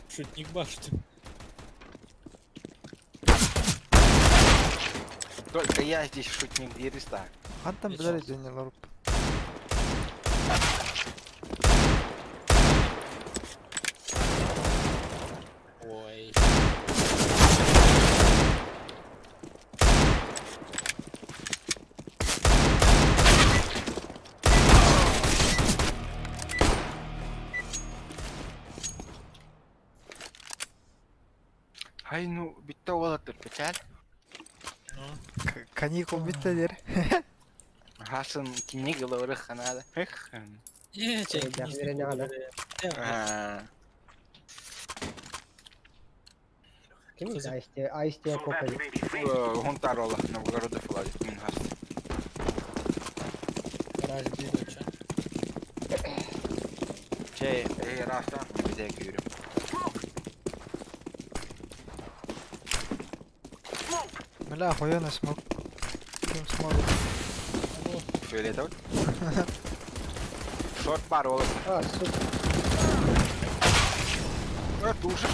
[SPEAKER 5] Шутник башты.
[SPEAKER 7] Только я здесь шутник Дириста.
[SPEAKER 6] Хантан билер дөньялар.
[SPEAKER 5] Ой.
[SPEAKER 7] Ай ну битте олатыр печаль.
[SPEAKER 6] Каникул биттелер.
[SPEAKER 7] Хасан книга лорых надо. Эх.
[SPEAKER 5] Не, чай.
[SPEAKER 8] Берене гана. Ким айсте айсте
[SPEAKER 1] So that
[SPEAKER 8] кокай.
[SPEAKER 1] may be fatal.
[SPEAKER 7] Хунтар ола Новгорода фладит мин хас. Чей, эй, раста, не битек юрю.
[SPEAKER 1] Smoke.
[SPEAKER 6] Бля, охуенно смог. Кем смог?
[SPEAKER 7] Фиолетовый. Шорт бар ола.
[SPEAKER 8] А, сука.
[SPEAKER 7] Тушишь.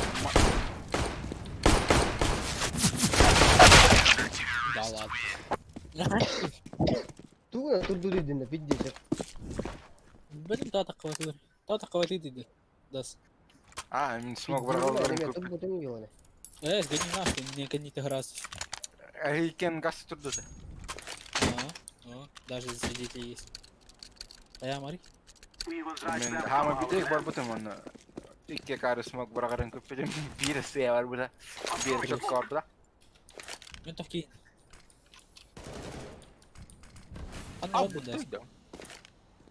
[SPEAKER 5] Да ладно.
[SPEAKER 8] Тугуна турду дидин пиддесе.
[SPEAKER 5] Блин, тата хватит. Тата хватит иди. Дас.
[SPEAKER 7] А, мин смог баргаларын көп.
[SPEAKER 8] Тут бутын йоне.
[SPEAKER 5] Э, сгони нахуй, не гони ты раз.
[SPEAKER 7] Эйкен газ турду.
[SPEAKER 5] А, даже свидетели есть. А я Марик?
[SPEAKER 1] We will drive
[SPEAKER 7] Мен
[SPEAKER 1] them from
[SPEAKER 7] хама
[SPEAKER 1] our
[SPEAKER 7] битек
[SPEAKER 1] land.
[SPEAKER 7] бар бутым оны. Икке кары смог баргарын көп бедем. Бир сыя бар буда. Бир чок бар буда.
[SPEAKER 5] Мен тоқки.
[SPEAKER 7] А,
[SPEAKER 5] Ана буда.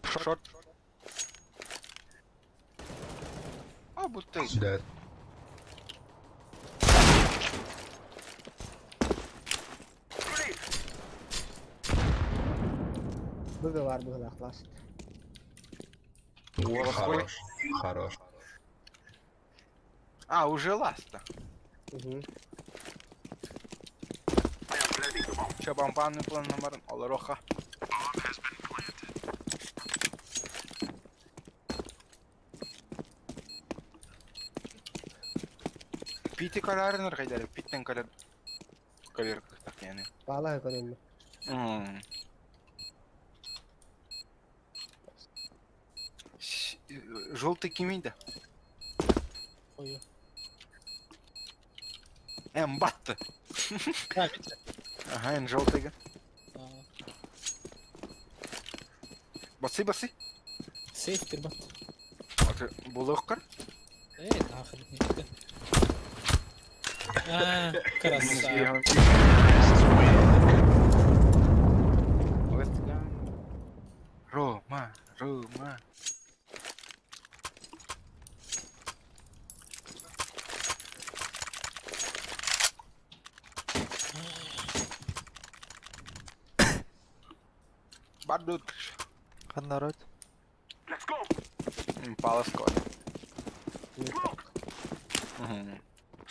[SPEAKER 7] Шорт. А, будто
[SPEAKER 9] Dead.
[SPEAKER 1] Grenade.
[SPEAKER 8] Быгы бар быгы класс.
[SPEAKER 9] Хорош. Хорош.
[SPEAKER 7] А, уже ласта.
[SPEAKER 8] Угу.
[SPEAKER 7] Чэ, бампааны планнамарын олоруохха.
[SPEAKER 2] Bomb has been planted.
[SPEAKER 7] Пити колярыныр хайдары, питтен колер... Колер yani.
[SPEAKER 8] Баалаһы көрөммү.
[SPEAKER 7] Желтый кимейді.
[SPEAKER 5] Ой.
[SPEAKER 7] Эм, батты.
[SPEAKER 5] Да, видите?
[SPEAKER 7] Ага, эн желтыйга.
[SPEAKER 5] А,
[SPEAKER 7] Басы, басы.
[SPEAKER 5] Сейф кирбат.
[SPEAKER 7] Булуққар.
[SPEAKER 5] Эй, нахрен не видно. А, красава.
[SPEAKER 7] Рома, Рома. Бардут.
[SPEAKER 6] Ханна народ?
[SPEAKER 1] Let's go.
[SPEAKER 7] Паласкор.
[SPEAKER 1] Smoke.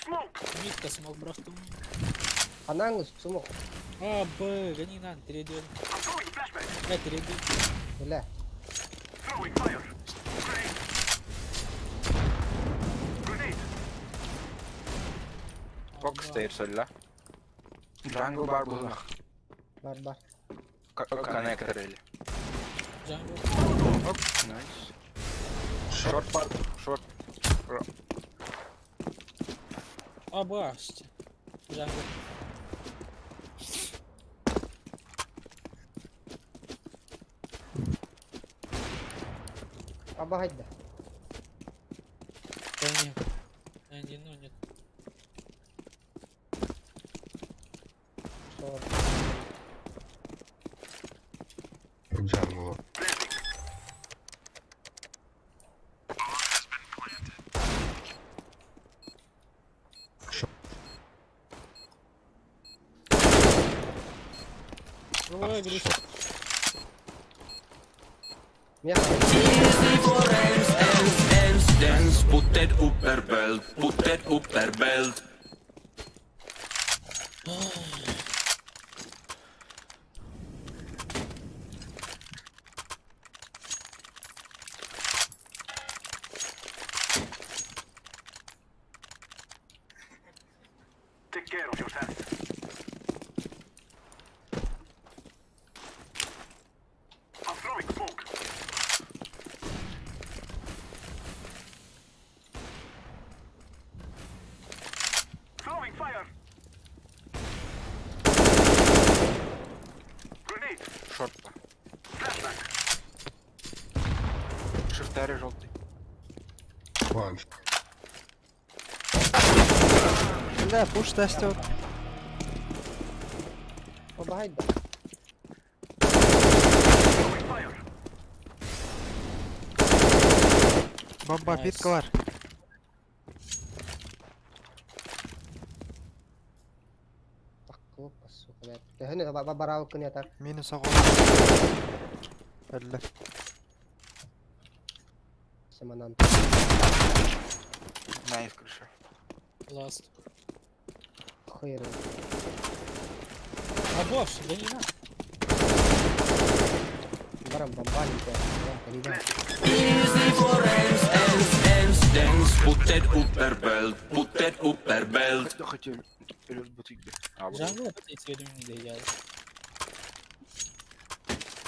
[SPEAKER 1] Smoke.
[SPEAKER 5] Митка смог брахтум.
[SPEAKER 8] Анаң сумок.
[SPEAKER 5] А, Б, гони на, перейдем.
[SPEAKER 1] I'm throwing flashbang.
[SPEAKER 5] Я перейду.
[SPEAKER 8] Бля.
[SPEAKER 1] Throwing fire. Grenade. Grenade.
[SPEAKER 7] Кокстейр солла. Джангл бар булах.
[SPEAKER 8] Бар бар.
[SPEAKER 7] Коннектор или.
[SPEAKER 5] Джангл.
[SPEAKER 7] Оп, найс. Шорт бар, шорт.
[SPEAKER 5] А, Б, Джангл.
[SPEAKER 8] Абахайда.
[SPEAKER 5] Да не. Не, ну нет.
[SPEAKER 8] Шор.
[SPEAKER 9] Jungle.
[SPEAKER 2] Bomb has been planted.
[SPEAKER 5] Ой, Гриша.
[SPEAKER 8] Мя.
[SPEAKER 10] Dance, put that upper belt, put that upper belt.
[SPEAKER 1] Take care of yourself. I'm throwing smoke. Throwing fire. Grenade.
[SPEAKER 7] Шорт.
[SPEAKER 1] Flashbang.
[SPEAKER 7] Шифтари желтый.
[SPEAKER 9] One.
[SPEAKER 6] Бля, пуш тестер.
[SPEAKER 8] Абахайда.
[SPEAKER 1] Throwing fire.
[SPEAKER 6] Бомба,
[SPEAKER 5] Найс.
[SPEAKER 6] питка бар.
[SPEAKER 8] Таккылып, сука, блядь. Төһөнү барабы күн ятар.
[SPEAKER 6] Минус оҕо. Өллө.
[SPEAKER 8] Сыманан.
[SPEAKER 7] Найс, крыша.
[SPEAKER 5] Ласт.
[SPEAKER 8] Хыйры.
[SPEAKER 5] А, Б, гони на.
[SPEAKER 8] Барам бомбалин. Бля,
[SPEAKER 10] Dance, put that upper belt, put that upper belt.
[SPEAKER 7] Хотел, хотел. Вперед бутык. А, вот.
[SPEAKER 5] Джангл, это тебе не доедает.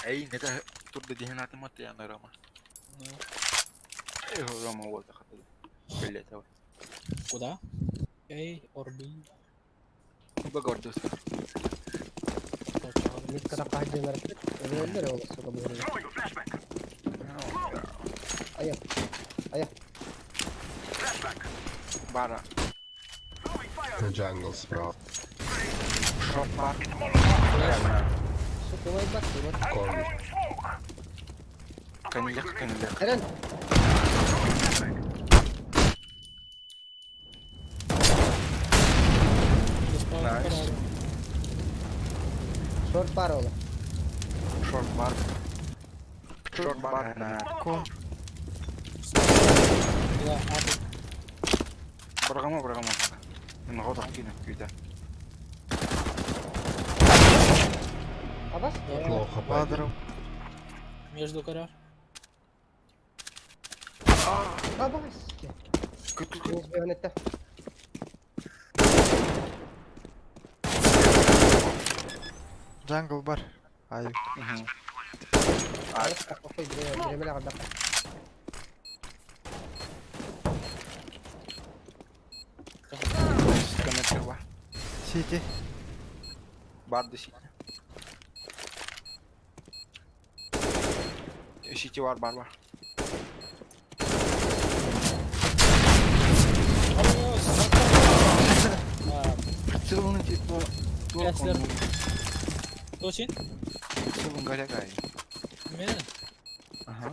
[SPEAKER 7] Эй, это тут до дегенаты маты, а Рома.
[SPEAKER 5] Ну,
[SPEAKER 7] Эй, Рома, вот, хотел. Фиолетовый.
[SPEAKER 5] куда? A or B?
[SPEAKER 7] Багордус.
[SPEAKER 8] Митка такка хаджы Өлөр ол, сука, бу.
[SPEAKER 1] Throwing a flashbang.
[SPEAKER 8] Ая. Ая.
[SPEAKER 1] Flashbang.
[SPEAKER 7] Бара.
[SPEAKER 1] Throwing fire.
[SPEAKER 9] Jungle справа.
[SPEAKER 7] Шорт бар.
[SPEAKER 8] Сука, ой, бак, вот.
[SPEAKER 1] I'm
[SPEAKER 9] Корни.
[SPEAKER 1] throwing smoke. I'm throwing
[SPEAKER 7] Коньяк,
[SPEAKER 1] grenade.
[SPEAKER 7] коньяк.
[SPEAKER 8] Эрен.
[SPEAKER 7] Найс.
[SPEAKER 8] Шорт бар ол.
[SPEAKER 7] Шорт бар. Шорт бар. На.
[SPEAKER 6] Кон.
[SPEAKER 5] Да, А, Б.
[SPEAKER 7] Баргамо, баргамо. Ноготох кину, күйді.
[SPEAKER 8] Абас?
[SPEAKER 9] Плохо
[SPEAKER 6] Ладером.
[SPEAKER 5] Между корар.
[SPEAKER 8] Абас. Минус бионетта.
[SPEAKER 6] Джангл бар. Ай.
[SPEAKER 8] Похуй, время время
[SPEAKER 7] Коннектор бар.
[SPEAKER 6] Сити.
[SPEAKER 7] Бар до сити. Сити бар, бар, бар. Прицел на типа.
[SPEAKER 5] Яслер. Точин?
[SPEAKER 7] Прицелом горягай.
[SPEAKER 5] Мен?
[SPEAKER 7] Ага.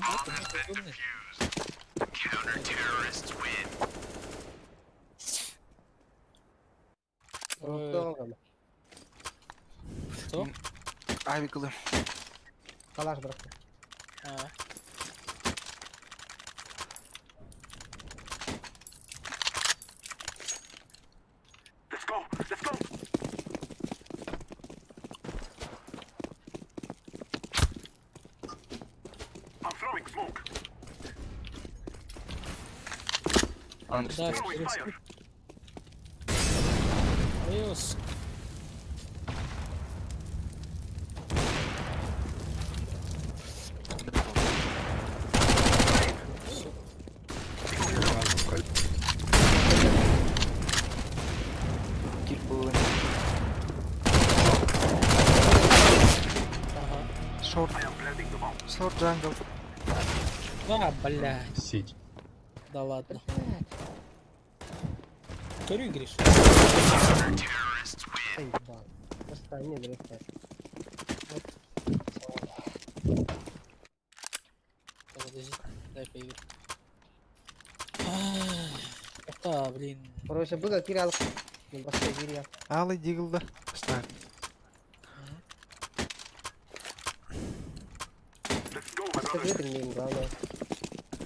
[SPEAKER 5] Умный. Что?
[SPEAKER 7] Авиклы.
[SPEAKER 8] Калаш бырахта.
[SPEAKER 5] А.
[SPEAKER 1] Let's go. Let's go. I'm throwing smoke.
[SPEAKER 5] Да,
[SPEAKER 1] Throwing fire.
[SPEAKER 5] Айос.
[SPEAKER 7] Киль был.
[SPEAKER 5] Ага.
[SPEAKER 6] Шорт.
[SPEAKER 1] I am planting the bomb.
[SPEAKER 6] Шорт джангл.
[SPEAKER 5] А, блядь.
[SPEAKER 9] Сити.
[SPEAKER 5] Да ладно. Көрү Гриш.
[SPEAKER 8] Ай, ебал. Просто не блядь.
[SPEAKER 5] Так, подожди, дай поиграю. Это, блин.
[SPEAKER 8] Короче, было кирял. Не баста кирял.
[SPEAKER 6] Алый дигл да. Ставь.
[SPEAKER 1] Let's go, my
[SPEAKER 8] Баста
[SPEAKER 1] brothers.
[SPEAKER 8] кирял, главное.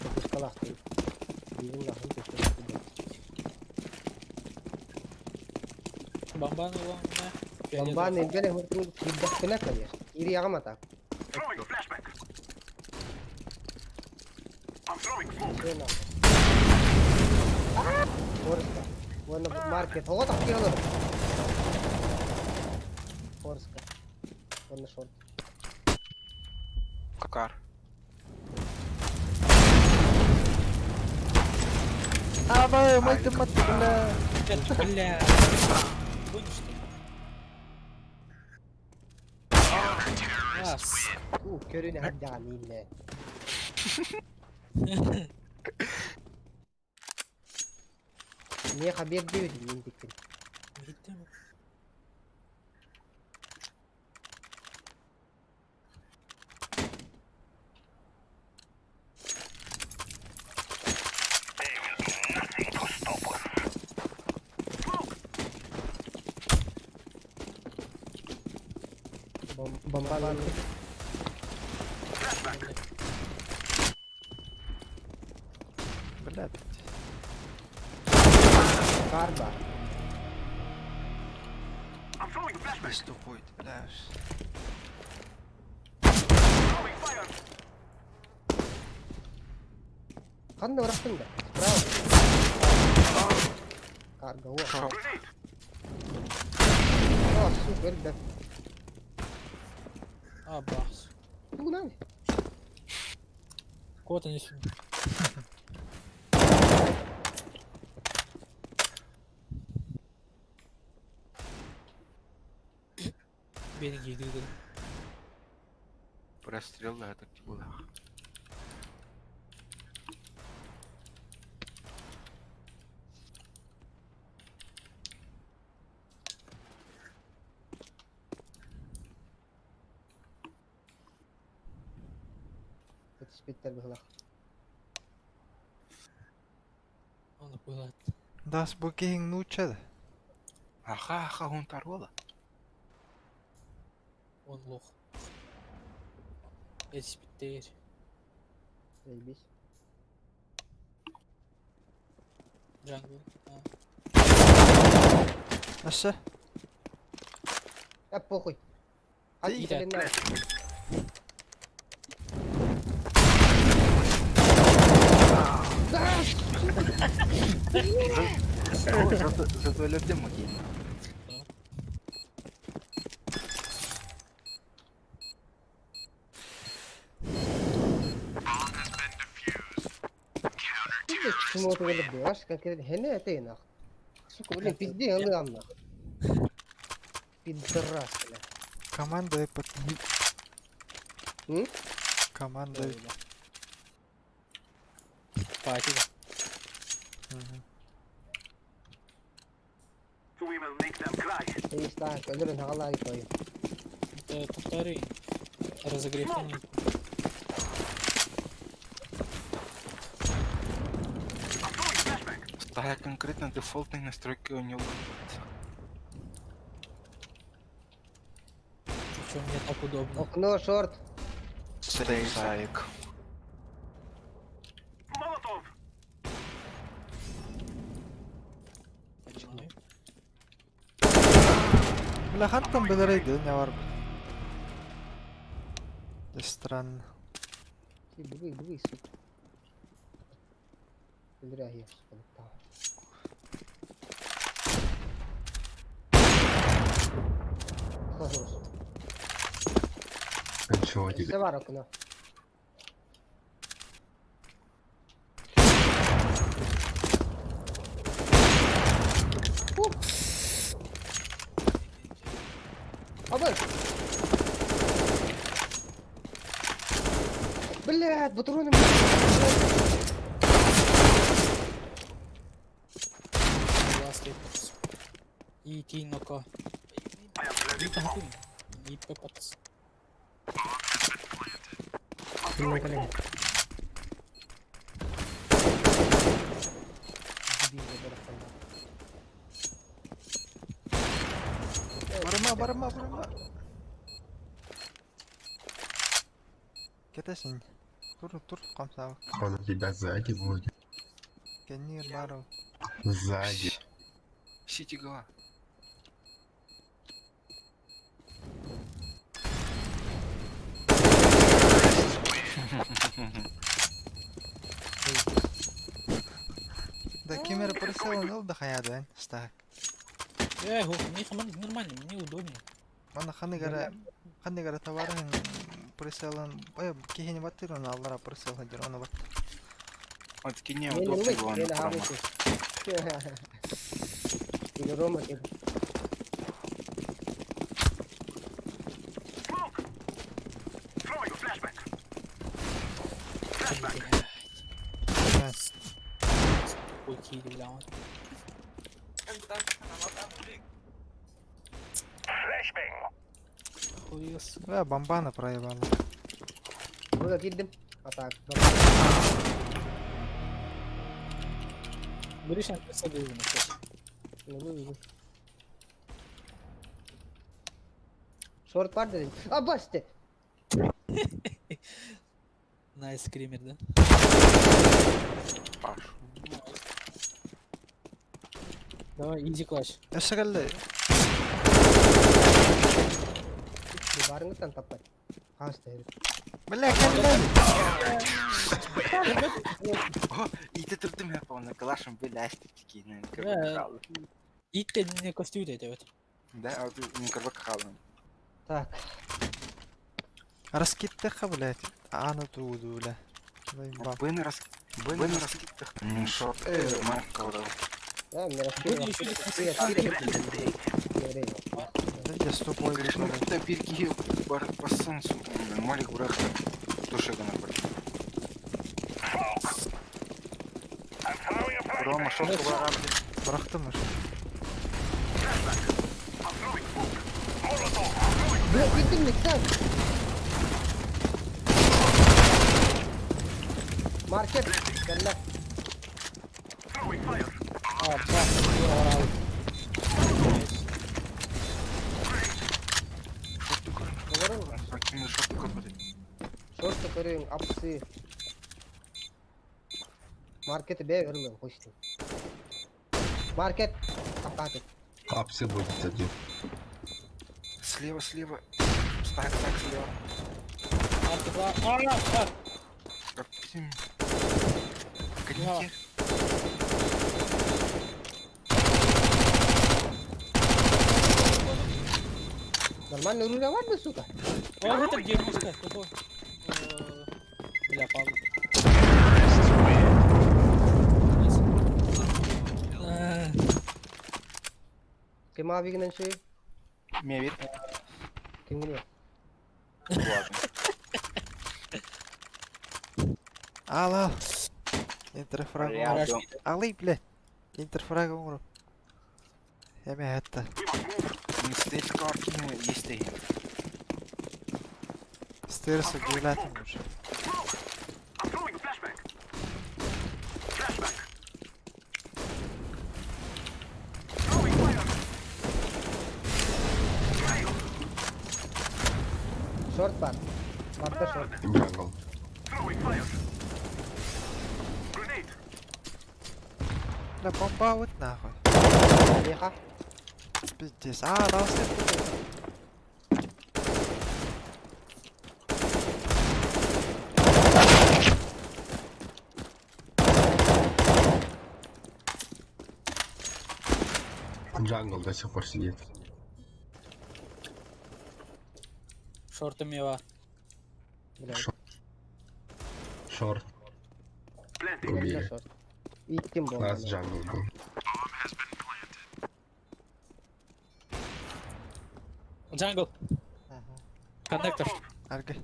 [SPEAKER 8] Пропускалах ты. Дигл нахуй ты что
[SPEAKER 5] Бомбан главное.
[SPEAKER 8] Бомбаны били, мы кирдахтына, конечно. Киряга так.
[SPEAKER 1] Throwing flashback. I'm throwing smoke.
[SPEAKER 8] Все нахуй. Форска. Вон маркет. Вот так кирял. Форска. Вон на шорт.
[SPEAKER 7] Кар.
[SPEAKER 6] Абай, мать ты, мать, бля.
[SPEAKER 5] Бля. Гонишь ты? А, с-
[SPEAKER 8] У, көрүнэ хаддаан инне. Не хабер диэбит мин дикпин.
[SPEAKER 5] Gitti mi?
[SPEAKER 8] Бомбаны.
[SPEAKER 6] Бля, опять.
[SPEAKER 8] Карба.
[SPEAKER 1] I'm throwing a flashbang.
[SPEAKER 6] Здесь тупой, бля.
[SPEAKER 1] Throwing fire.
[SPEAKER 8] Ханна бырахтың да. Справа. Карга, о.
[SPEAKER 1] Grenade.
[SPEAKER 8] О, супер, да.
[SPEAKER 5] А, бахс.
[SPEAKER 8] Погнали.
[SPEAKER 5] Кого-то не сюда. Beni giydirdi.
[SPEAKER 7] Прострел, да, так было.
[SPEAKER 8] Спиттер быһылах.
[SPEAKER 5] Onu koyulat.
[SPEAKER 6] Das bu киһиң нуучча да.
[SPEAKER 7] Аха, аха, он тарола.
[SPEAKER 5] Он лох. Эспиттер.
[SPEAKER 8] Заебись.
[SPEAKER 5] Джангл. А.
[SPEAKER 6] Аша.
[SPEAKER 8] Да похуй. Хат
[SPEAKER 6] Ты-
[SPEAKER 8] кэлиннэ.
[SPEAKER 7] Зато, зато өлөрдүм окей.
[SPEAKER 8] Смотрю, бляш, конкретно хене это и нах. Сука, блин, пизди, он нам нах. Пидорас, бля.
[SPEAKER 6] Команда под...
[SPEAKER 8] М?
[SPEAKER 6] Команда...
[SPEAKER 5] Пати.
[SPEAKER 6] Мгм.
[SPEAKER 1] We will make them cry.
[SPEAKER 8] Я знаю, өлөрөн хагалаа той.
[SPEAKER 5] Это повтори. Разогрев.
[SPEAKER 1] I'm throwing flashbang.
[SPEAKER 7] Стая конкретно дефолтные настройки у него.
[SPEAKER 5] Причем мне так удобно.
[SPEAKER 8] Окно, шорт.
[SPEAKER 7] Саек.
[SPEAKER 1] Molotov.
[SPEAKER 5] Понимаю.
[SPEAKER 6] Бля, хантан билэрэй не бар. Да странно.
[SPEAKER 8] Бегай, бегай, сука. Зря я, сука, там. Хорош.
[SPEAKER 9] Чего тебе?
[SPEAKER 8] Все бар окно. Ух. Абы! Блядь, патроны.
[SPEAKER 5] Ласки. И тиноко.
[SPEAKER 1] I am planting the bomb.
[SPEAKER 5] И пепац.
[SPEAKER 1] I'm throwing smoke.
[SPEAKER 6] Барыма, барыма, барыма. Кетесин. Тур, тур, камсау.
[SPEAKER 9] Он у тебя сзади будет.
[SPEAKER 6] Кеннир бару.
[SPEAKER 9] Сзади.
[SPEAKER 7] Сити голова.
[SPEAKER 6] Да кемер прицелын ыл да хаяды, стак.
[SPEAKER 5] Э, мне хаман нормально, мне удобно.
[SPEAKER 6] Мана ханы гара, ханы гара товарын прицелын, ой, кихини баттыр оны аллара прицел хадир, оны бат.
[SPEAKER 7] Вот такие неудобные главное промо.
[SPEAKER 8] Или Рома кеп.
[SPEAKER 1] Smoke. Throwing a flashbang. Flashbang.
[SPEAKER 5] Блядь. Какой киль, бля. он.
[SPEAKER 1] Flashbang.
[SPEAKER 5] Хуёс.
[SPEAKER 6] Бля, бомбана проебала.
[SPEAKER 8] Burada girdim. Atak.
[SPEAKER 5] Гриша, присадил ему сейчас.
[SPEAKER 8] Short var dedim. Aa bastı.
[SPEAKER 5] Найс скример, да?
[SPEAKER 7] Паш.
[SPEAKER 5] Давай, изи клатч.
[SPEAKER 6] Эшегелли.
[SPEAKER 8] Барыңыттан таппай. Хасты herif.
[SPEAKER 6] Бля, кэллэн.
[SPEAKER 7] О, и ты трудом я помню, калашем были такие, наверное,
[SPEAKER 5] Да.
[SPEAKER 7] халы.
[SPEAKER 5] И ты не костюм это вот.
[SPEAKER 7] Да, а вот не карбак халы.
[SPEAKER 8] Так.
[SPEAKER 6] Раскиттеха, блядь. Аны тууду, бля. Заебал.
[SPEAKER 7] Бен рас... Бен раскиттах. Шорт. Марк калдал.
[SPEAKER 8] Да, мне
[SPEAKER 5] Были еще
[SPEAKER 6] Да я стопой
[SPEAKER 7] Говоришь, ну куда бирки бар пасан, сука, молик брахта. Туше гана бар.
[SPEAKER 1] I'm throwing a flashbang.
[SPEAKER 7] Рома, шорт барам.
[SPEAKER 6] Бырахтым уж.
[SPEAKER 1] I'm throwing smoke. Molotov. I'm throwing
[SPEAKER 8] Бля, gittim mi sen? Market. Gel lan.
[SPEAKER 1] throwing fire.
[SPEAKER 5] А, да, я орал.
[SPEAKER 8] Говорил же.
[SPEAKER 7] Ким шорт копаты.
[SPEAKER 8] Short көрüyorum. Apsı. Marketi B veriyorum. Hoştu. Market. Kapat.
[SPEAKER 9] Апсы будет один.
[SPEAKER 7] Слева, слева. Так, так, слева.
[SPEAKER 5] Артыла. А, а!
[SPEAKER 7] Капитан. Коньяки.
[SPEAKER 8] Нормально рулевать бы, сука.
[SPEAKER 5] О, это 90, какой? Бля, Павел. Э,
[SPEAKER 8] Ким авигинен шей?
[SPEAKER 7] Мевит.
[SPEAKER 8] Ким гүнү?
[SPEAKER 7] Ладно.
[SPEAKER 6] Ал ал. Интерфраг.
[SPEAKER 7] Рядом.
[SPEAKER 6] Алый, блядь. Интерфраг оҥору. Эме хатта.
[SPEAKER 7] Местечко кинул, есть ты.
[SPEAKER 6] Стерса гулятым уже.
[SPEAKER 1] I'm throwing a flashbang. Flashbang. Throwing fire.
[SPEAKER 8] Шорт бар. Барда шорт.
[SPEAKER 9] Jungle.
[SPEAKER 1] Throwing fire. Grenade.
[SPEAKER 6] Бля, бомба вот нахуй.
[SPEAKER 8] Меха.
[SPEAKER 6] Пиздец. А, downstairs.
[SPEAKER 9] Jungle до сих пор сидит.
[SPEAKER 5] Шорты мева.
[SPEAKER 8] Бля,
[SPEAKER 9] Short.
[SPEAKER 1] Planting.
[SPEAKER 8] бля,
[SPEAKER 9] Убили.
[SPEAKER 8] шорт. Иттим
[SPEAKER 9] Last
[SPEAKER 8] бомбаны.
[SPEAKER 9] jungle был.
[SPEAKER 5] Jungle. Коннектор.
[SPEAKER 6] Арга.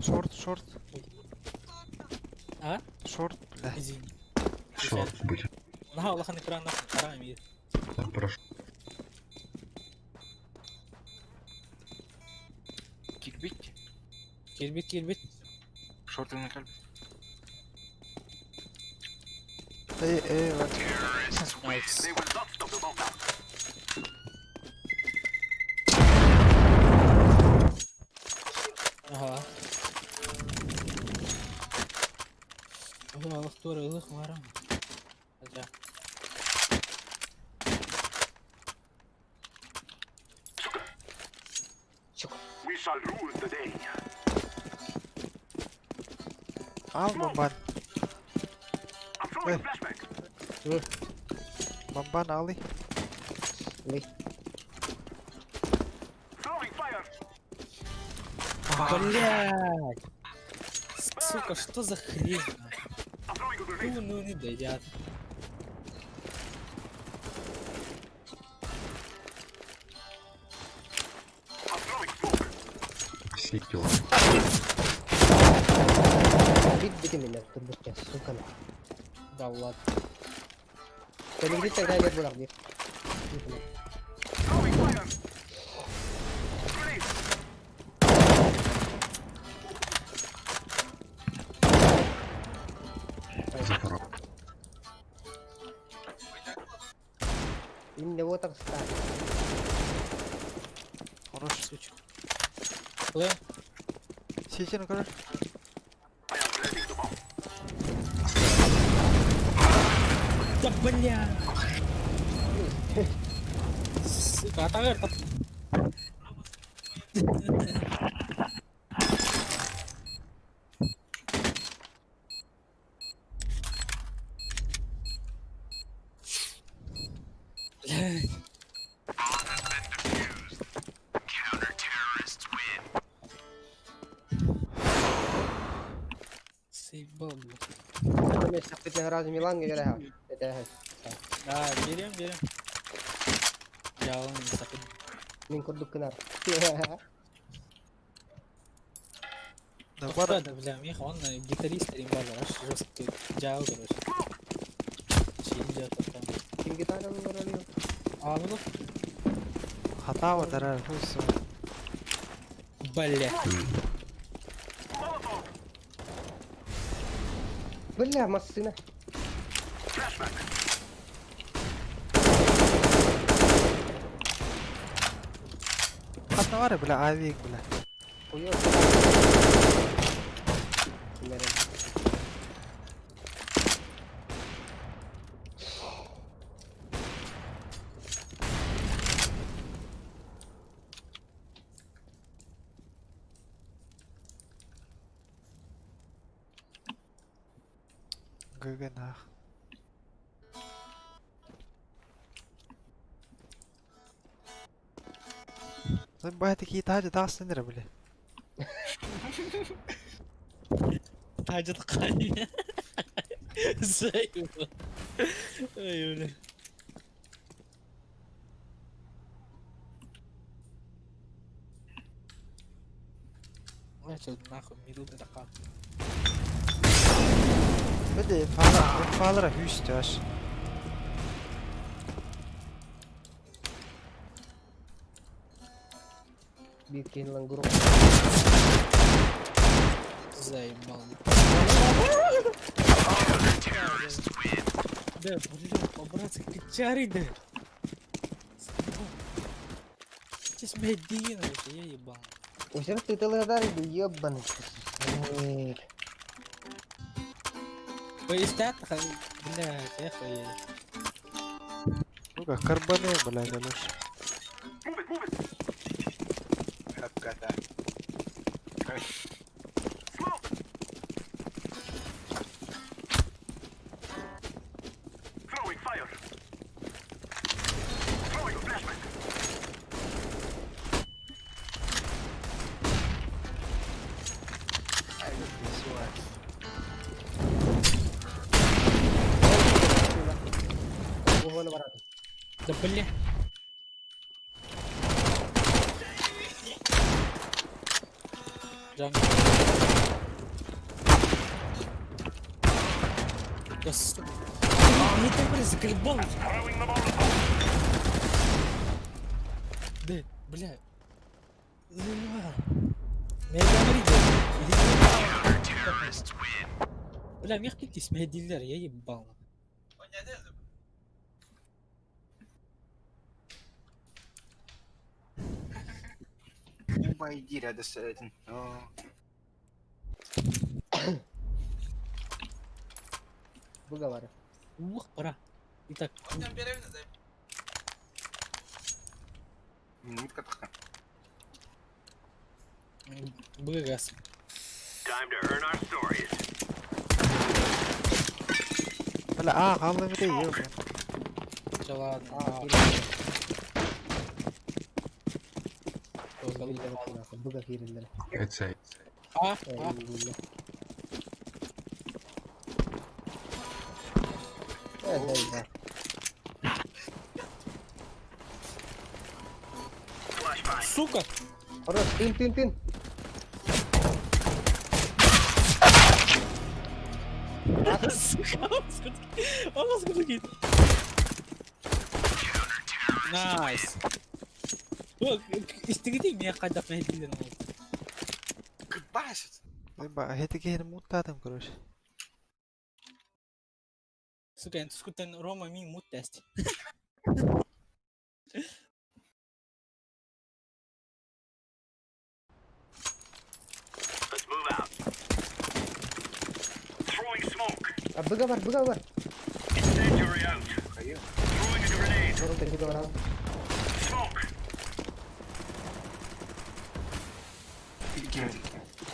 [SPEAKER 6] Шорт, шорт.
[SPEAKER 5] А?
[SPEAKER 6] Шорт, бля.
[SPEAKER 5] Извини.
[SPEAKER 9] Шорт будет.
[SPEAKER 5] На, Аллахан экран нахуй. Харам мир.
[SPEAKER 9] Прошу.
[SPEAKER 7] Кикбить.
[SPEAKER 5] Кирбит, кирбит.
[SPEAKER 7] Шорты на кальбе.
[SPEAKER 6] Эй, эй, вот.
[SPEAKER 5] Найс.
[SPEAKER 1] They will not stop the bomb now.
[SPEAKER 5] Ага. Ой, Аллах тура, Аллах марам. Зря.
[SPEAKER 1] We shall rule the day.
[SPEAKER 6] Ал бомбан.
[SPEAKER 1] I'm throwing a
[SPEAKER 6] Эй.
[SPEAKER 1] flashbang.
[SPEAKER 6] Бомбан алый.
[SPEAKER 8] Лый.
[SPEAKER 1] Throwing fire.
[SPEAKER 5] Блять! Сука, что за хрень? нахуй?
[SPEAKER 1] I'm throwing a grenade.
[SPEAKER 5] Ну, ну не дойдят.
[SPEAKER 1] I'm throwing smoke.
[SPEAKER 9] Сикил.
[SPEAKER 8] Бит бити меня, турбушка, сука.
[SPEAKER 5] Да ладно.
[SPEAKER 8] Телегритен кайгер булак бир.
[SPEAKER 1] Throwing fire. Grenade.
[SPEAKER 9] Захаров.
[SPEAKER 8] Инне вот так ста.
[SPEAKER 6] Хорош.
[SPEAKER 5] Сучка. Плей.
[SPEAKER 6] Сити, короче.
[SPEAKER 1] I am planting the bomb.
[SPEAKER 5] Да бля! Сука, а там Блядь. Заебал, блядь.
[SPEAKER 8] Мен саппитен разы Милан герэ. Это
[SPEAKER 5] Да, берем, берем. Я он не сапит.
[SPEAKER 8] мин курдук кынар.
[SPEAKER 6] Да,
[SPEAKER 5] Да,
[SPEAKER 6] бар.
[SPEAKER 5] да, бля, Миха, он гитарист римбал, аж жесткий джал, короче. Чинджа там.
[SPEAKER 8] Ким гитара норалио?
[SPEAKER 5] А, ну,
[SPEAKER 6] Хатава, дара, хуй с
[SPEAKER 5] бля.
[SPEAKER 1] Molotov.
[SPEAKER 8] Бля, массына.
[SPEAKER 1] Flashbang.
[SPEAKER 6] Хатавары, бля, авик, бля.
[SPEAKER 8] Хуё. Бля.
[SPEAKER 6] ГГ нах. Бая такие таджи тахсыннар бля.
[SPEAKER 5] Таджи таххани. Ой, бля. Начал нахуй мидл такая.
[SPEAKER 6] Бля, инфалара, инфалара хүйстөш.
[SPEAKER 8] Биир киһини ылан гуру.
[SPEAKER 5] Заебал. Да, блин, по-братски кичари, да. Здесь медина, я ебал.
[SPEAKER 8] Усер тытылыгдар ебаный.
[SPEAKER 5] Ой, блядь, я хуею.
[SPEAKER 6] Ну-ка, карбоны, блядь, Алеш.
[SPEAKER 7] Обката.
[SPEAKER 1] Smoke. Throwing fire. Throwing a flashbang.
[SPEAKER 7] Ай, как красиво.
[SPEAKER 8] Угону баратын.
[SPEAKER 5] Да бля. Джанго. Да сука. Не ты, блядь, заколебал.
[SPEAKER 1] Throwing the Molotov.
[SPEAKER 5] Да, бля. Заебал. Меня говорит, Бля, мягкий диллер, я ебал.
[SPEAKER 7] Оба иди рядом с этим. О,
[SPEAKER 8] Выговаривай.
[SPEAKER 5] Ух, пора. Итак,
[SPEAKER 7] Минутка только.
[SPEAKER 5] БГС.
[SPEAKER 1] Time to earn our stories.
[SPEAKER 6] Бля, а, халлы бля, ёб.
[SPEAKER 5] Все, ладно.
[SPEAKER 8] А, Быга киирэллэр.
[SPEAKER 9] Это
[SPEAKER 5] А, а,
[SPEAKER 8] Э,
[SPEAKER 1] Flashbang.
[SPEAKER 5] сука!
[SPEAKER 8] Хорош, тын, тын, тын.
[SPEAKER 5] Сука, он сколько Найс. Истигити меня кадап на дилер.
[SPEAKER 7] Басит.
[SPEAKER 6] Ба, это кихин муттатым, короче.
[SPEAKER 5] Сука, я скутен Рома ми мут тест.
[SPEAKER 1] Let's move out. Throwing smoke.
[SPEAKER 8] А быга бар, быга бар.
[SPEAKER 1] Incendiary out.
[SPEAKER 7] Хаил.
[SPEAKER 1] Throwing a grenade.
[SPEAKER 8] Орун быга бар.
[SPEAKER 1] Smoke.